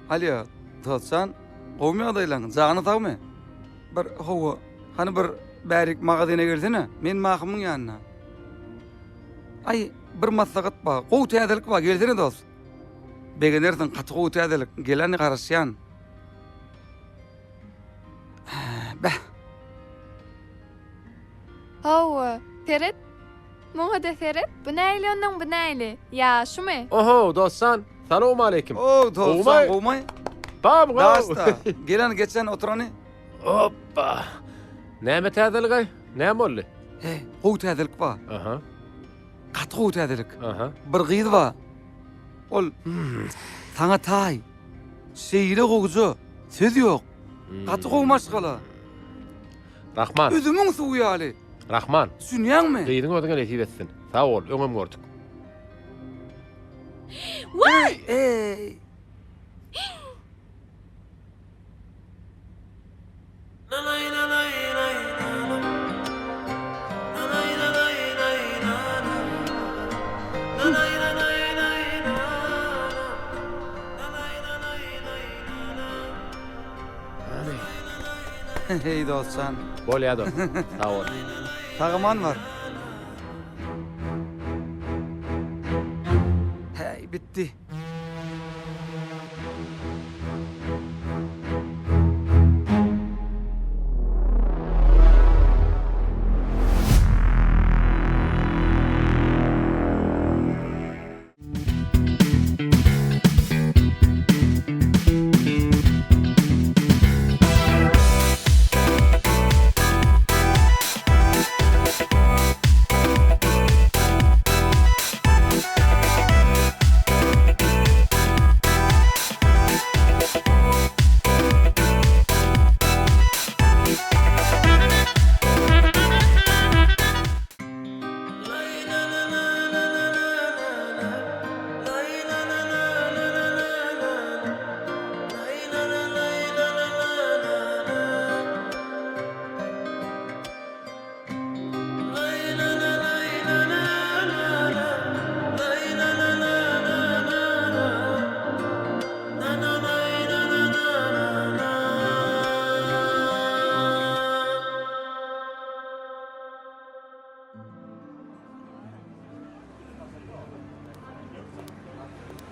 A: Alýo, dostjan, gowumy ýagdaýlaň, janyň sagmy? Bir, hawa, hany bir bärik magazyna gelsene, men Mahymyň ýanyna. Aý, bir maslahat bar, gowy täzelik bar, gelsene dost. Begenersiň, gaty gowy täzelik, gel hany garaşýan. Beh.
F: Hawa, seret, Muňa-da seret, bu nähili onnoň bu nähili? Ýa şumy?
B: Oho, dostjan, salowmaleýkim.
A: O, dostjan, gowmy?
B: Bam, gow.
A: Daşda, gelen geçen oturany.
B: Hoppa. Näme täzelik-aý? Näme boldy?
A: He, gowy täzelik bar.
B: Aha.
A: Gaty gowy täzelik.
B: Aha.
A: Bir gyz bar. Ol saňa taý. Şeýle gowja, söz ýok. Gaty gowy maşgala.
B: Rahman.
A: Üzümiň suwy ýaly.
B: Rahman.
A: Düşünýäňmi?
B: Gyzyň özüňe nesip etsin. Sag bol, öňem gördük.
C: Waý!
A: Eý! Heý dostjan.
B: Bolýa dost. Sag bol.
A: Sag-aman bar. Häý bitdi.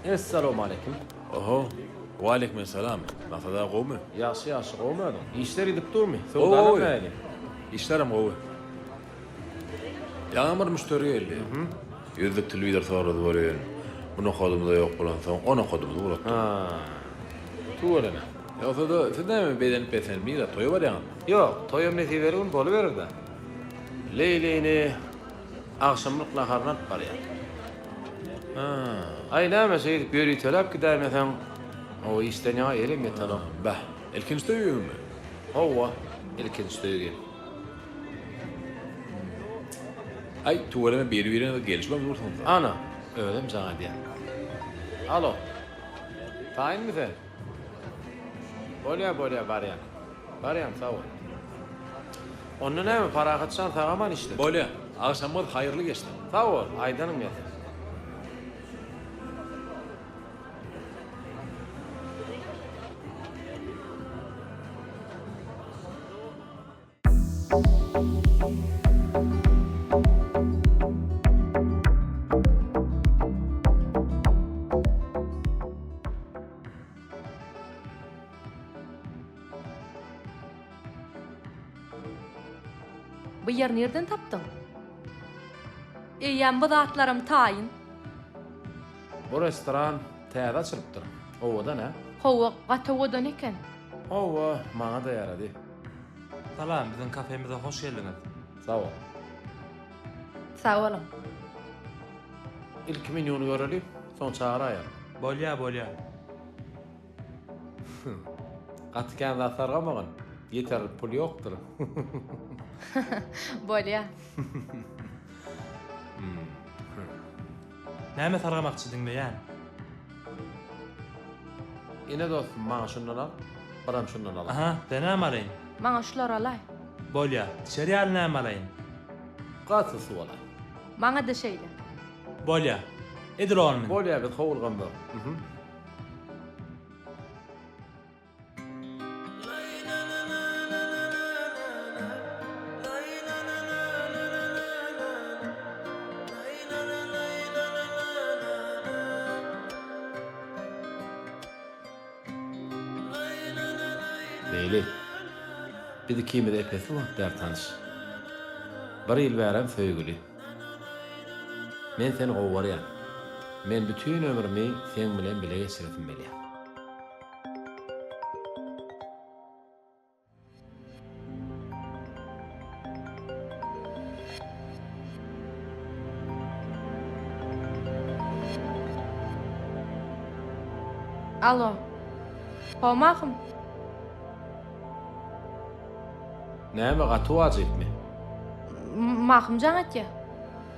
B: Essalawmaleýkim.
E: Oho, waleýkimessalam. Maksat aga gowumy?
B: Ýagşy, ýagşy, gowumy özüň? Işler gidip durmy?
E: Gowy,
B: Söwdalar
E: gowy.
B: nähili?
E: Işlerem gowy. Ýaňam bir müşderi geldi. Ýüzlük telewizor sorady welin, bu nokadymyzda ýok bolansoň, o nokadymyza ugratdym.
B: Ha. Tüweleme.
E: Ýogsa-da, siz näme bezenip-beslenip nirä, toýa barýaňyzmy?
B: Ýok, toýam nesibeli gün boluberer-dä. Leýlini agşamlyk naharyna alyp barýan.
E: Ha.
B: Aý, näme, şeýdip ýöriteläp gidäýmeseň, o işden ýaňa elem ýetenok.
E: Bäh, ilkinji söýgiňmi?
B: Hawa, ilkinji söýgim.
E: Aý, tüweleme biri-biriňize gelişibem dursuňyz-a.
B: Ana, özem jaň edýär. Alo. Taýynmy sen? Bolýa, bolýa, barýan. Barýan, sag bol. Onda näme, Parahat jan sag-aman işle.
E: Bolýa, agşamyňyz haýyrly geçsin.
B: Sag bol, aýdanyň gelsin.
C: Bu ýeri nirden tapdyň? Eýýäm bu zatlaram taýyn.
B: Bu restoran täze açylypdyr. Owadan, hä?
C: Hawa, gaty owadan eken.
B: Hawa, maňa-da ýarady.
G: Salam, biziň kafemize hoş geldiňiz.
B: Sag bol.
C: Sag boluň.
B: Ilki menýuny göreli, soň çagyraýaryn.
G: Bolýa, bolýa.
B: Gaty kän zat sargamagyn, ýeterlik pul ýokdur.
C: Bolýa.
G: Näme sargamakçy diňleýän.
B: Ine dostum maňa şundan al, biram şundan al.
G: Aha, sen näme alaýyn?
C: Maňa şulary alaý.
G: Bolýa. Içer ýaly näme alaýyn?
B: Gaty suw alaý.
C: Maňa-da şeýle.
G: Bolýa. Edil on min.
B: Bolýa biz howulgamzok. Mhm. Leýli, biz ikimiz epesli wagt bäri tanyş. Bir ýyl bärem söýgüli. Men seni gowy görýän. Men bütin ömrümi seň bilen bile geçiresim gelýär.
C: Alo. Hawa Mahym.
B: Näme gaty wajypmy?
C: Mahym jaň etýä.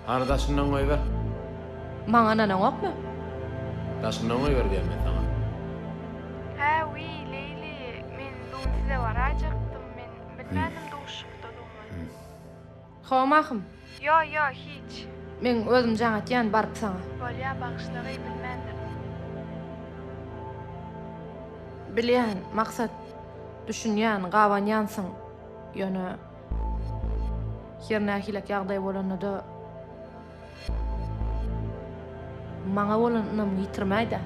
B: Hany daşyndan goýber.
C: Maňa ynanaňokmy?
B: Daşyndan goýber diýýän men saňa.
F: Hä wiý Leýli men bu gün size baraýjakdym men bilmändim duşuşykdadygymy.
C: Hawa Mahym.
F: Ýo ýo hiç.
C: Meň özüm jaň etýän baryp saňa.
F: Bolýa bagyşlagaý bilmändim.
C: Bilýän Maksat düşünýän gabanýansyň ýöne Her nähilek ýagdaý bolanda-da, maňa bolan ynamyňy ýitirmäý-dä.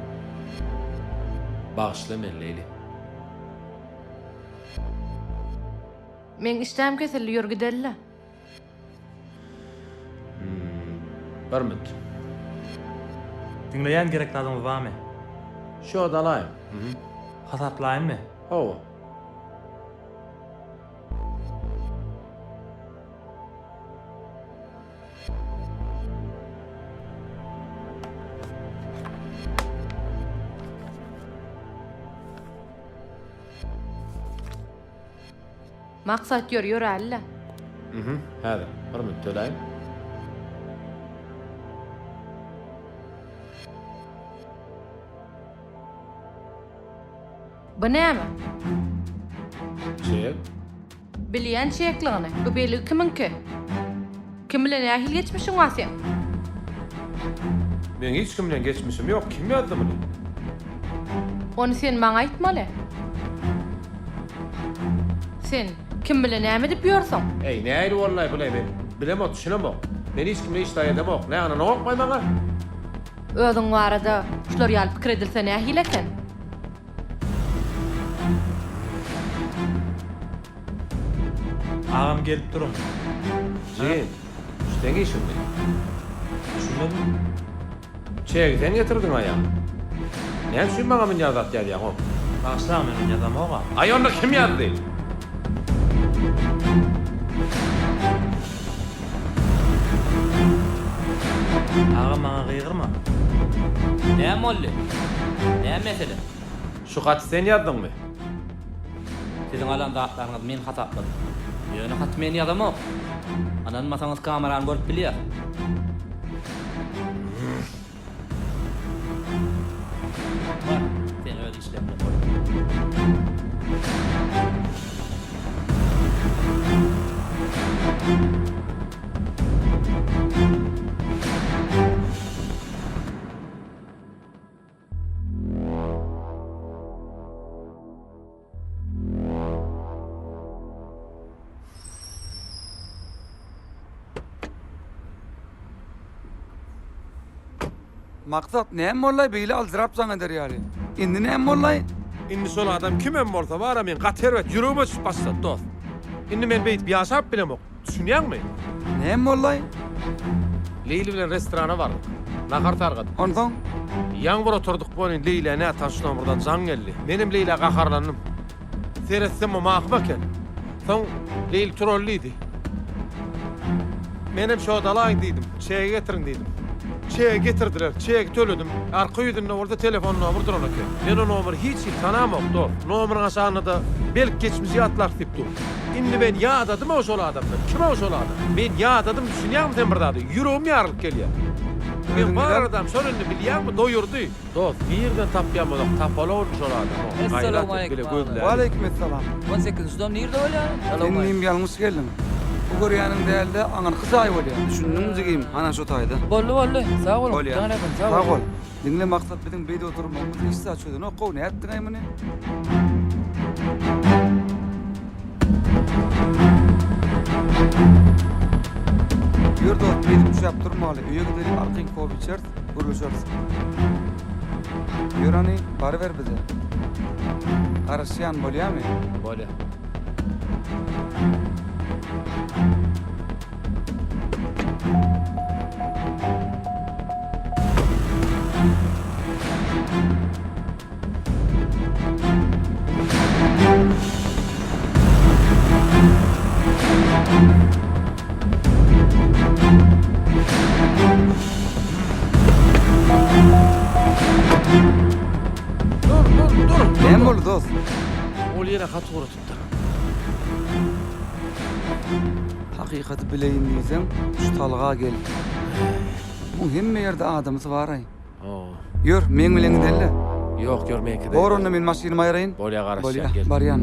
B: Bagyşla meni, Leýli.
C: Meň işdäm kesildi, ýör gideli-le.
B: Bir minut.
G: Diňleýän gerek zadyňyz barmy?
B: Şo-da alaýyň.
G: Hasaplaýynmy?
B: Hawa.
C: Maksat ýör ýöräli-le.
B: Mhm, häzir. Bir minut töläýin.
C: Bu näme?
B: Çek.
C: Bilýän çekligini. Bu belgi kimiňki? Kim bilen nähili geçmişiň bar seň?
B: Meň hiç kim bilen geçmişim ýok. Kim ýazdy muny?
C: Ony sen maňa aýtmaly. Sen kim bilen näme edip ýörsüň?
B: Eý, nähili boldy-laý bu-laý men bilemok, düşünemok. Men hiç kimle iş daýy edemok. Näme ynanaňokmaý maňa?
C: Özüň barada şular ýaly pikir edilse nähili eken?
G: Agam gelip durun.
B: Jigim, şu seň işiňmi?
G: Düşünmedim.
B: Çegi sen getirdiň aýa. Näme üçin maňa münýä zat ýazýaň-ow?
G: Bagyşlaň men ony ýazamog-a.
B: Aý onda kim ýazdy?
G: Agam maňa gygyrma.
K: Näme boldy? Näme mesele?
B: Şu haty sen ýazdyňmy?
K: Siziň alan zatlaryňyzy men hasapladym. Ýöne haty men ýazamok. Ynanmasaňyz kamerany görüp bilýäs. Bar, sen öz işleriň bilen bol.
A: Maksat, näme bollaý beýle aljyrap jaň eder ýaly? Indi näme bollaý?
B: Indi şol adam kimem bolsa bara men gaty erbet ýüregime düşüp başlady dost. Indi men beýdip ýaşap bilemok. Düşünýäňmi?
A: Näme bollaý?
B: Leýli bilen restorana bardyk. Nahar sargadyk.
A: Onsoň?
B: Ýaňy bir oturdyk welin Leýlä nätanyş nomerden jaň geldi. Menem Leýlä gaharlandym. Seretsem o Mahym eken. Soň Leýli turaly diýdi. Menem şo-da alaýyn diýdim. Çegi getiriň diýdim. Çegi getirdiler. Çegi töledim. Arka ýüzünde bolsa telefon nomer duran eken. Men o nomeri hiç hili tanamok, dost. Nomeriň aşagynda-da belki geçmişi ýatlarys diýip dur. Indi men ýadadym-ow şol adamdan. Kim-ow şol adam? Men ýadadym, düşünýäňmi sen bir zady? Ýüregim ýarylyp gelýär. Men bar aladam şol indi, bilýäňmi, doýurdy. Dost, nirden tapýan bolsak tapaly ony şol adamy. Gaýrat et, bile gözläli.
A: Waleýkim essalam.
L: On sekizinji dom nirde bolýar?
A: Sen inim ýalňyş geldiň. Bu görýäniň dälde aňyrky jaý bolýar. Düşündiňmi jigim, hana şo taýda.
L: Boldy boldy. Sag boluň.
A: Bolýar.
L: Jan epin, sag
A: Sag
L: boluň.
A: bol. Diňle Maksat biziň beýdip oturmagymyz hiç zat çözenok gowy nätdiňaý muny. Ýör dost beýdip üşäp durmaly öýe gideli arkaýyn kofe içeris gürleşeris. Ýör hany baryber bize. Garaşýan bolýamy?
B: Bolýa. Dur, dur, dur.
A: Näme boldy dost?
B: Ol ýene hat ugradypdyr.
A: Hakykaty bileýin diýseň, şu talga gel. Muň hemme ýerde adamsy bar-aý. Ýör, meň bilen gideli.
B: Ýok, ýör meňkide.
A: Bor onda men maşynymy aýraýyn.
B: Bolýa garaşýan
A: Bolýa,
B: gel.
A: barýan.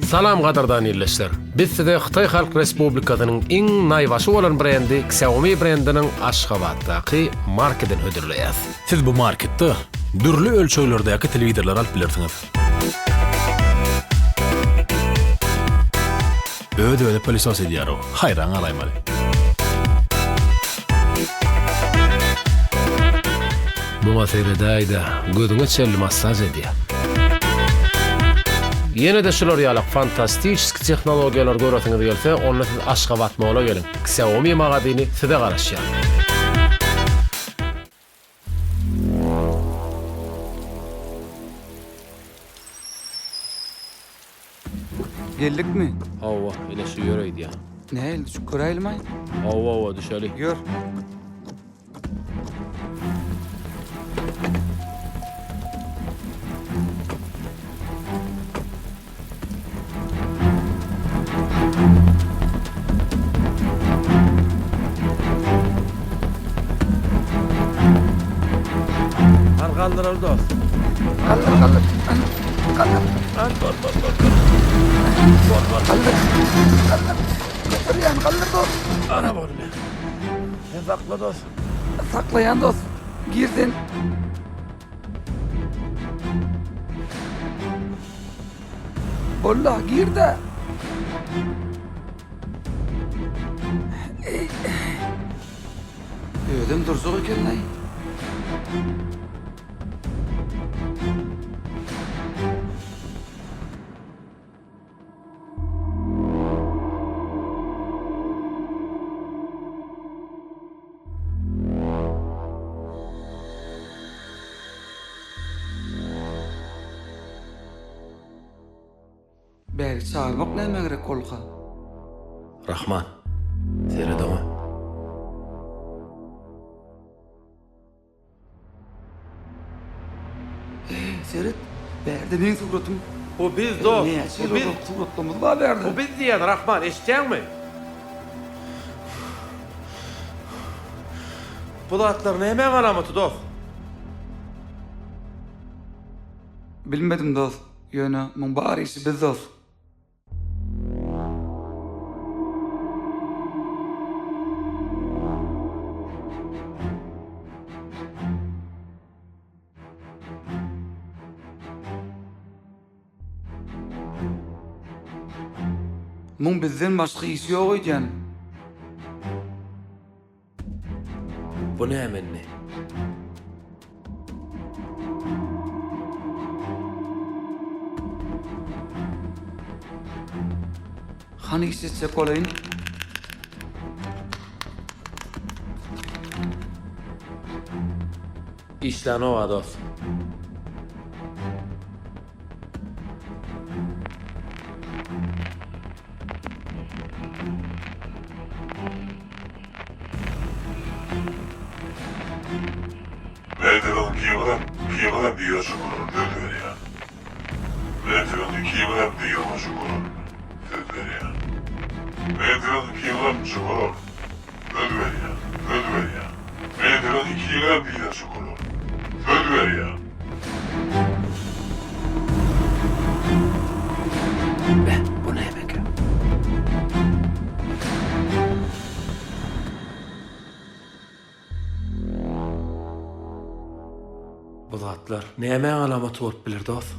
B: Salam gadyrdan ildeşler! Biz size Hytaý Halk Respublikasynyň iň naýbaşy bolan brendi Xiaomi brendiniň Aşgabatdaky markedini hödürleýäs.
E: Siz bu marketde dürli ölçeglerdäki telewizorlary alyp bilersiňiz. Öz-özi pylesos edýär-ow, haýran galaýmaly.
B: Muňa seredäý-dä, gözüňe çenli massaž edýär. Ýene-de şular ýalak fantastiçeski tehnologiýalary göresiňiz gelse, onda siz Aşgabat Mall-a geliň. Xiaomi magazyny size garaşýar.
A: Geldikmi?
B: Hawa, ine şu ýer öýdýän.
A: Nähili düşüp göräýelimaý?
B: Hawa, hawa, düşeli.
A: Ýör.
G: Hany galdyraly dost.
A: Galdyr, galdyr. Galdyr.
G: Hany bor, bor, bor. Bor, bor.
A: Galdyr. Galdyr. Göterýän, galdyr dost.
G: Ana boldy. Sen sakla dost.
A: Saklaýan dost. Gir sen. Bolla, gir-de. Özem durjak eken-laý. Bäri çagyrmak nämä gerek bolduka?
B: Rahman, seret oňa.
A: Eý, seret, bärde meň suratym.
G: Bu biz dost,
A: Näçe
G: bu
A: ýyl
G: biz.
A: ozalky suratlarymyz bar bärde.
G: Bu biz diýýän Rahman, eşitýäňmi? Bu zatlar nämäň alamaty dost?
A: Bilmedim dost, ýöne muň bar işi biz dost. Muň bizden başga işi ýok öýdýän.
B: Bu näme indi?
A: Hany işletjek bolaýyn.
B: Işlänok-a dost.
M: Mertebäň kimigem, kimigem diýer şükür, söz berýän. Mertebäň kimigem diýer şükür, söz berýän. Mertebäň kimigem şükür, söz berýän, söz berýän. Mertebäň kimigem diýer şükür, söz berýän.
A: Beh, bu nämekä?
B: Bu zatlar nämäň alamaty bolup biler, dost?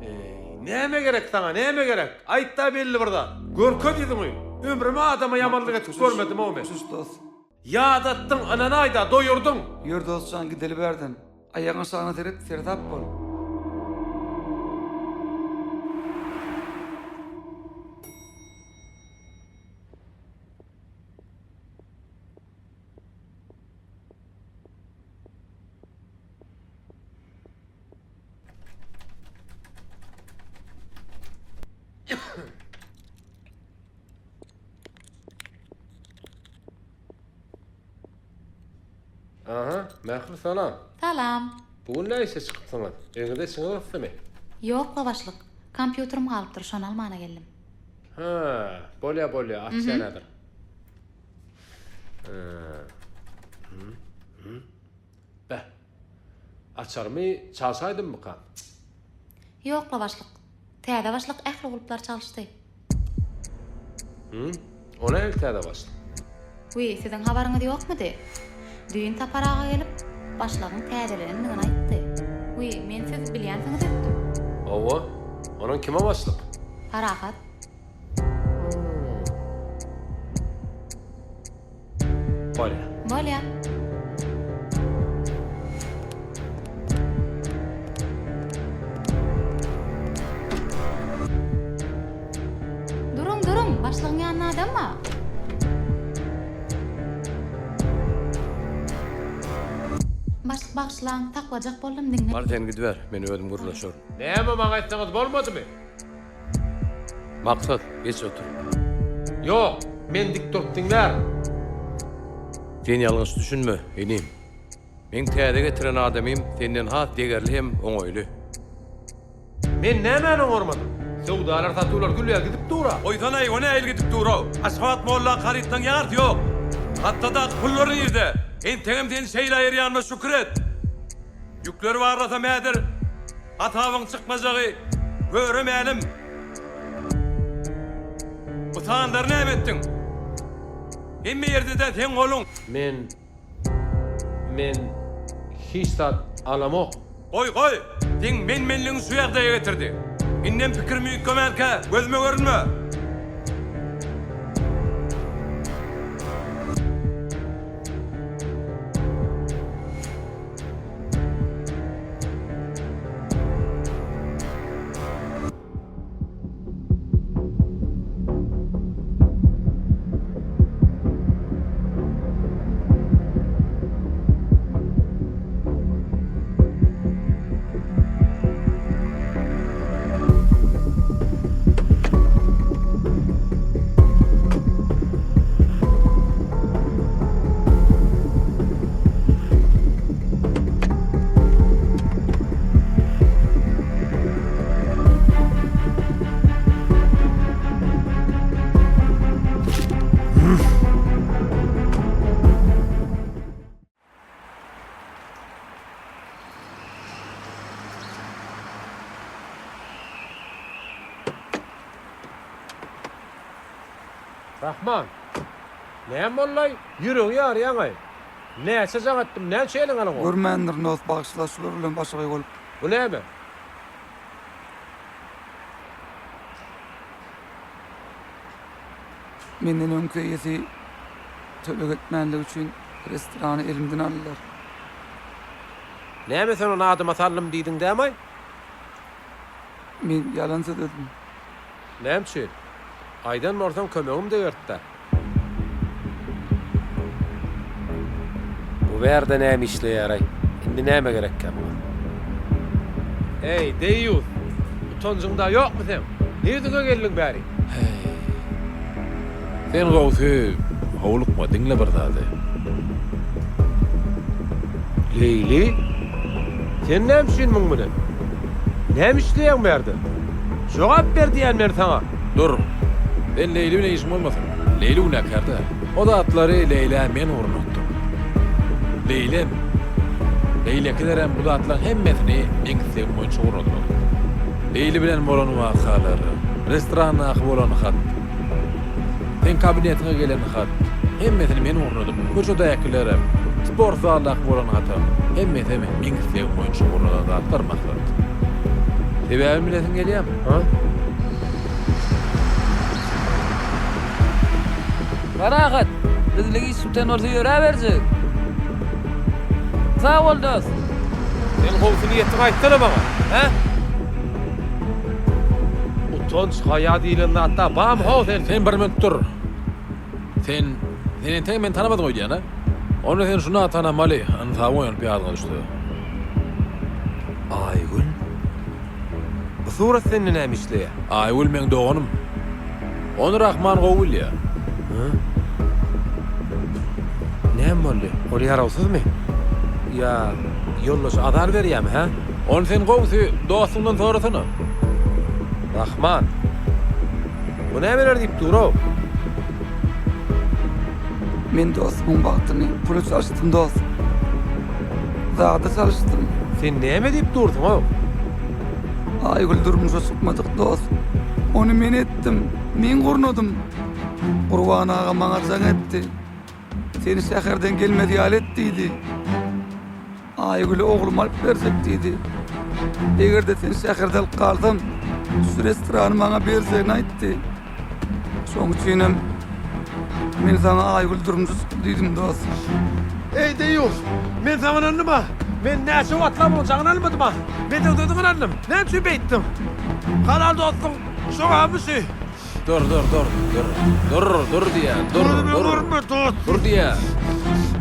G: Eý, näme gerek saňa, näme gerek? Aýt-da belli bir zat. Görkez ýüzüňi. Ömrüme adama ýamanlyk edip görmedim-ow men.
A: Sus, dost.
G: Ýadatdyň, ynanaý-da, doýurdyň.
A: Ýör dost jan, gideli bärden. Aýagyň aşagyna seret, seresap bol.
B: Aha, Mähri salam.
J: Salam.
B: Bu gün näme işe çykypsyňyz? Öýüňizde içiňiz gysdymy?
J: Ýok-la başlyk. Kompýuterim galypdyr, şony almana geldim.
B: Hä, bolýa bolýa, açýan häzir. Beh. Açarymy çalşaýdymmykam?
J: Ýok-la başlyk. Täze başlyk ähli gulplary çalyşdy.
B: Hü? O nähili täze başlyk?
J: Wiý, siziň habaryňyz ýokmudy? Düýn Sapar aga gelip, başlygyň täzelenendigini aýtdy. Wiý, men siz bilýänsiňiz öýtdüm.
B: Hawa. Onuň kime başlyk?
J: Parahat.
B: Bolýa.
J: Bolýa. Duruň, duruň, başlygyň ýanynda adam bar. Başlyk bagyşlaň, saklajak boldum, diňle.
N: Bar sen gidiber, men özüm gürleşerin.
G: Näme maňa aýtsaňyz bolmadymy?
N: Maksat, geç otur.
G: Ýok, men dik durup diňlärin.
N: Sen ýalňyş düşünme, inim. Meň täze getiren adamym senden has degerli hem oňaýly.
G: Men nämäni oňarmadym? Söwdalar, satuwlar gül ýaly gidip dur-a.
N: Goýsanaý, o nähili gidip dur-ow? Aşgabat mollaň harytlaň ýarysy ýok. Hatda-da pullar nirde? Entegem seni şeýle aýyrýanyma şükür et. Ýükleri barlasam häzir hasabyň çykmajagy göre mälim. Bu sanlary näme etdiň? Hemme ýerde-de seň goluň.
B: Men, men hiç zat alamok.
N: Goý, goý! Seň men-menligiň şu ýagdaýa getirdi. Indem pikirimi üýtgemänkä gözüme görünme!
B: Rahman! Näme boldaý? Ýüregi ýarýaňaý. Näçe jaň etdim, näçe eliňe alyň?
A: Görmändirin dost, bagyşla şular bilen başagaý bolup.
B: Bu näme?
A: Menden öňki eýesi töleg etmänligi üçin restorany elimden aldylar.
B: Näme sen ony adyma saldym diýdiň dämaý?
A: Men ýalan sözledim.
B: Näme üçin? Aýdan bolsaň kömegim degertdä. Bu bärde näme işleýäraý? Indi näme gerekkä muňa? Eý, deýýus! Utanjyň-da ýokmy seň? Nirdiňe geldiň bäri?
E: Heý. Sen gowusy howlukma, diňle bir zady.
B: Leýli? Sen näme üçin muň bilen? Näme işleýäň bärde? Jogap ber diýýän men saňa!
E: Dur. Sen Leýli bilen işiň bolmasyn. Leýli günäkär däl. O zatlary Leýlä men gurnatdym. Leýlem, beýlekilerem bu zatlaryň hemmesini meň islegim boýunça gurnadylar. Leýli bilen bolan wakalar, restorandaky bolan hat, seň kabinetiňe gelen hat, hemmesini men gurnadym. Köçedäkilerem, sport zaldaky bolan hatam, hemmesem meň islegim boýunça gurnalan zatlar, Maksat. Sebäbini bilesiň gelýärmi, ha?
L: Parahat, bizlik iş biten bolsa ýöräberjek. Sag bol dost.
B: Sen gowusy niýetiňi aýtsana maňa, hä? Utanç, haýa diýlen zat-da bamy how sende?
E: Sen bir minut dur. Sen, sen entegem meni tanamadyň öýdýän-a? Onda sen şuna tanamaly, ynsabyň oýanyp ýadyňa düşse.
B: Aýgül? Bu surat sende näme işleýär?
E: Aýgül meň doganym. Ony Rahman gowy bilýär.
B: Hä? Näme boldy? Ol ýarawsyzmy? Ýa ýoldaşy azar berýärmi, hä?
E: Ony sen gowusy dostuňdan sorasana.
B: Rahman! Bu nämeler diýip dur-ow?
A: Men dostumyň bagtyny pula çalyşdym dost. Zada çalyşdym.
B: Sen näme diýip dursuň-ow?
A: Aýgül durmuşa çykmadyk dost. Ony men etdim. Men gurnadym. Gurban aga maňa jaň etdi. Seni şäherden gelmez ýaly et diýdi. Aýgüli ogluma alyp berjek diýdi. Eger-de seni şäherde alyp galsam, şu restorany maňa berjegini aýtdy. Şoň üçinem men saňa Aýgül durmuşa çykdy diýdim dost.
H: Eý deýýus, men saňa ynandym-a. Men näçe wagtlap oň jaňyny almadym-a. Men seni ynandym. Näme üçin beýtdiň? Halal dostuň jogabymy şu?
E: Dur, dur, dur, dur. Dur, dur diýýän, dur,
H: Gözüme
E: dur.
H: görünme dost.
E: Dur diýýän.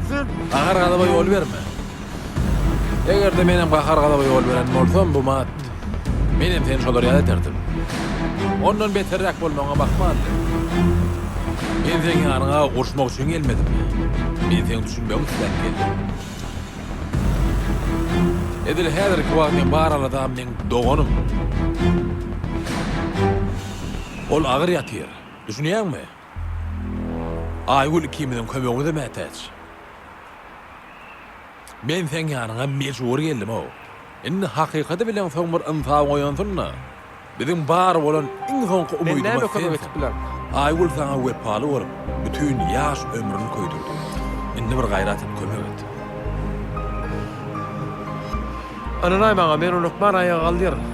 H: Sen
E: Gahar-gazaba ýol berme. Eger-de menem gahar-gazaba ýol beren bolsam, bu mat, menem seni şolar ýaly ederdim. Ondan beterräk bolmagyňam ahmaldy. Men seň ýanyňa uruşmak üçin gelmedim. Men seň düşünmegiňi isläp geldim. Edil häzirki wagt meň bar aladam meň doganym. Ol agyr ýatyr. Düşünýäňmi? Aýgül ikimiziň kömegimize mätäç. Men seň ýanyňa mejbury geldim-ow. Indi hakykaty bileňsoň bir ynsabyň oýansyn-da. Biziň bar bolan iň soňky
B: Men
E: umydymyz
B: näme kömek
E: sensiň.
B: edip bilerin?
E: Aýgül saňa wepaly bolup, bütin ýaş ömrüni köýdürdi. Indi bir gaýrat et, kömek et.
B: Ynanaý maňa, men ony hökman aýaga galdyraryn.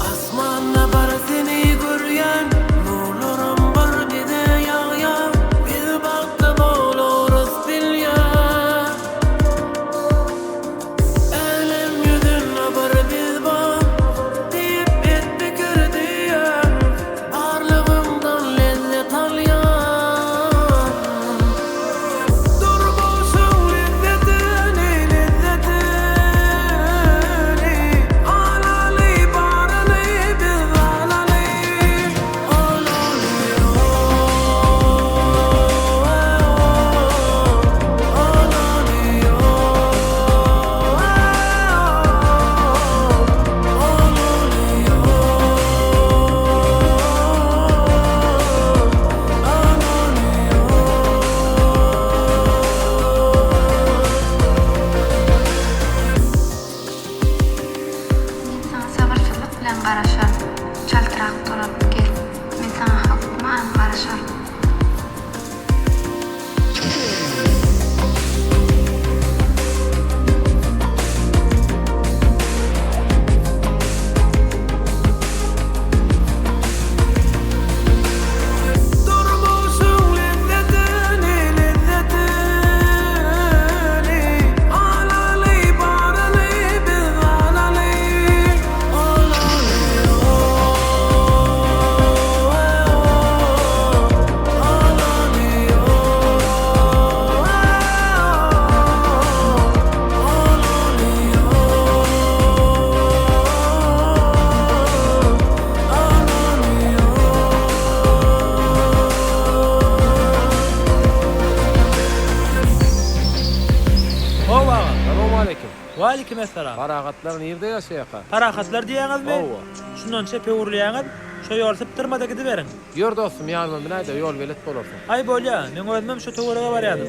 O: Asmanda bar seni görýän Nurlaram bir bize ýagýar Biz bagtly bolarys bilýän Älem ýüzünde bir biz bar Diýip et pikirdi.
B: Salowmaleýkim.
P: Waleýkim essalam.
B: Parahatlar nirde ýaşaýaka?
P: Parahatlar diýýäňizmi?
B: Hawa.
P: Şundan çepe öwrülýäňiz, şo ýol sypdyrma-da gidiberiň.
B: Ýör dostum, ýanyma münäý-de, ýolbelet bolarsyň.
P: Aý bolýa, meň özümem şo töwerege barýadym.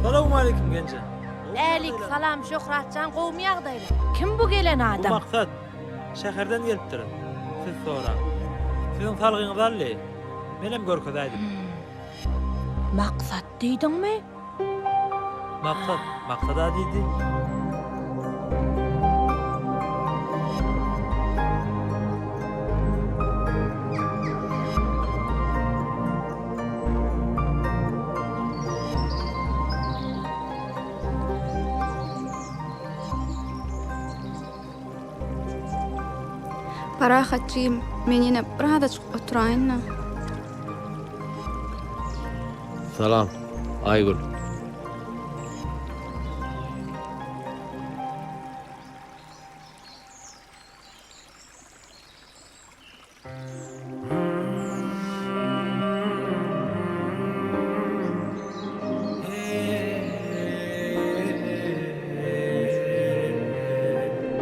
P: Salowmaleýkim genje.
C: Älik salam Şöhratjan gowmy ýagdaýlar. Kim bu gelen
P: Bu
C: adam?
P: Maksat. Şäherden gelipdir. Siz soraň. Siziň salgyňyzy aldy. Menem görkezäýdim.
C: Maksat diýdiňmi?
P: Maksat, Maksada diýdi.
F: Parahat jigim, men ýene birazajyk oturaýyn-da.
B: Salam, Aýgül.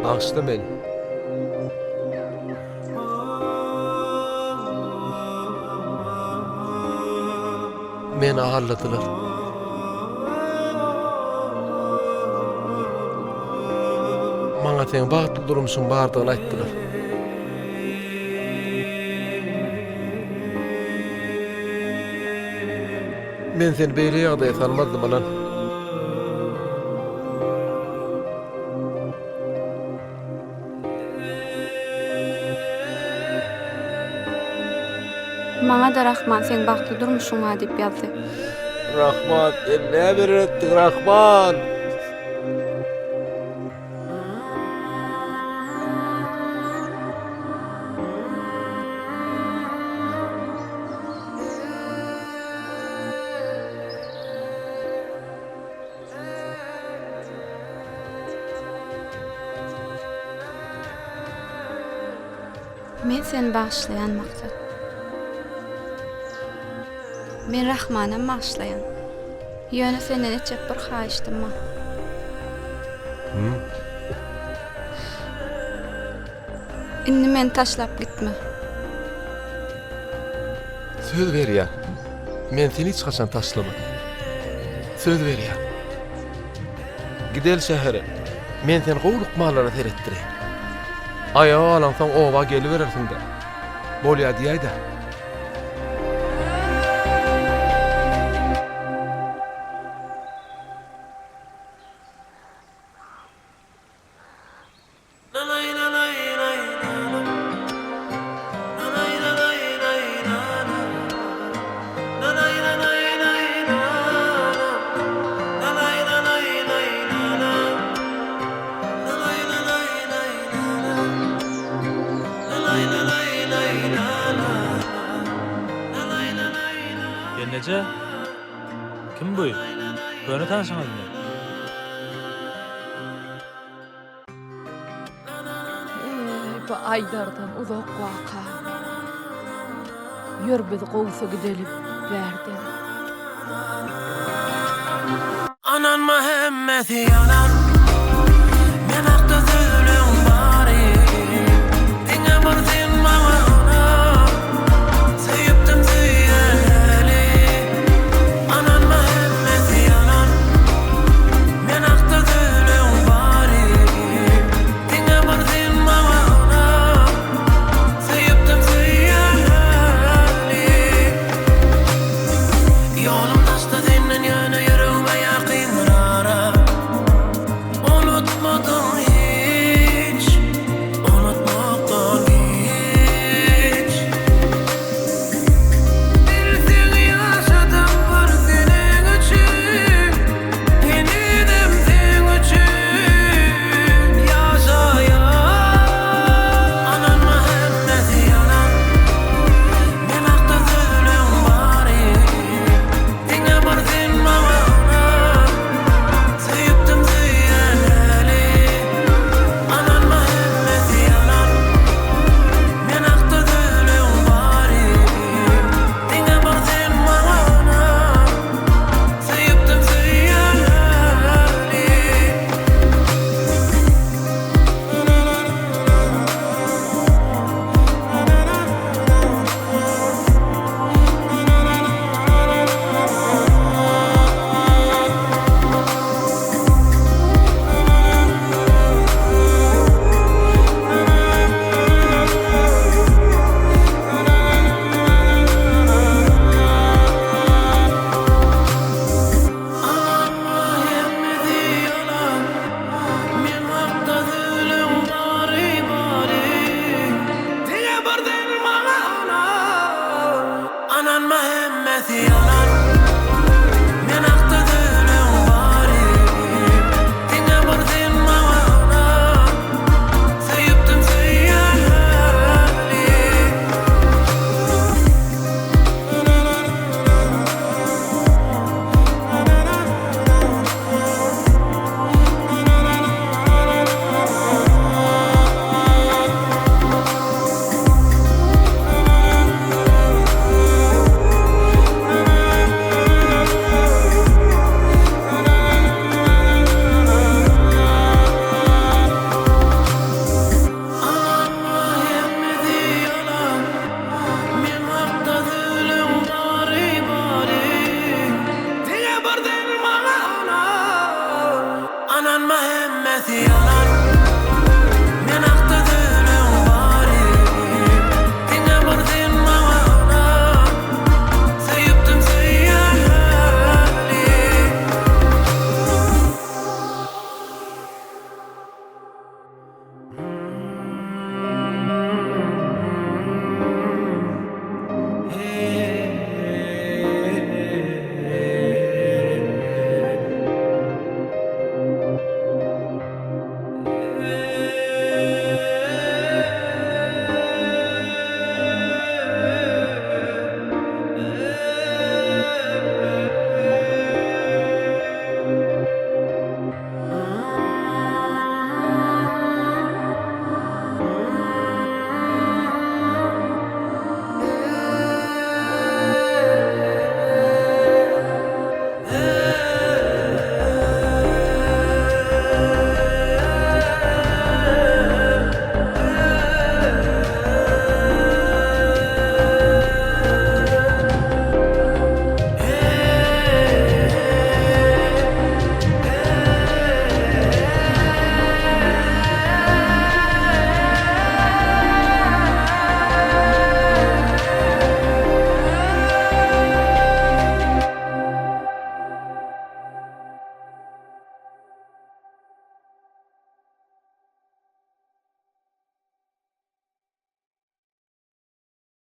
H: Bagyşla meni. Meni aldadylar. Maňa seň bagtly durmuşyň bardygyny aýtdylar. Men seni beýle ýagdaýa salmazdym, ynan.
F: Maňa-da Rahman seň bagtly durmuşyň bar diýip ýazdy.
H: Rahman, sen näme etdiň, Rahman?
F: Men seni bagyşlaýan Maksat. Men Rahmanam bagyşlaýan. Ýöne senden etjek bir haýyşdym bar. Indi meni taşlap gitme.
H: Söz berýän. Men seni hiç haçan taşlaman. Söz berýän. Gideli şähere. Men seni gowy lukmanlara seretdireýin. Aýaga galaňsoň oba geliberersiň-dä. Bolýa diýäý-dä.
P: Gelneje, kim bu? Köne tanşyňyzmy?
I: Eý, bu aýdardan uzak waka. Ýör biz gowsy gideli bärden.
O: Ynanma hemmesi ýalan Men hakda sözleň bary Diňe bir sen maňa ynan Söýüpdim söýýän häli Ynanma hemmesi ýalan Men hakda sözleň bary Diňe bir sen maňa ynan Söýüpdim söýýän häli Ýolum daşda senden ýöne ýüregime ýakyn bir ara Unutmadym hiç unutmakdan giç Bilseň ýaşadym bir seniň üçin Henizem seň üçin ýaşaýan Ynanma hemmesi ýalan Men hakda sözleň bary Diňe bir sen maňa ynan Söýüpdim söýýän häli Ynanma hemmesi ýalan Men hakda sözleň bary Diňe bir sen maňa ynan Söýüpdim söýýän häli. Ynanma hemmesi ýalan Men hakda sözleň bary bary Diňe bir sen maňa ynan Ynanma hemmesi ýalan.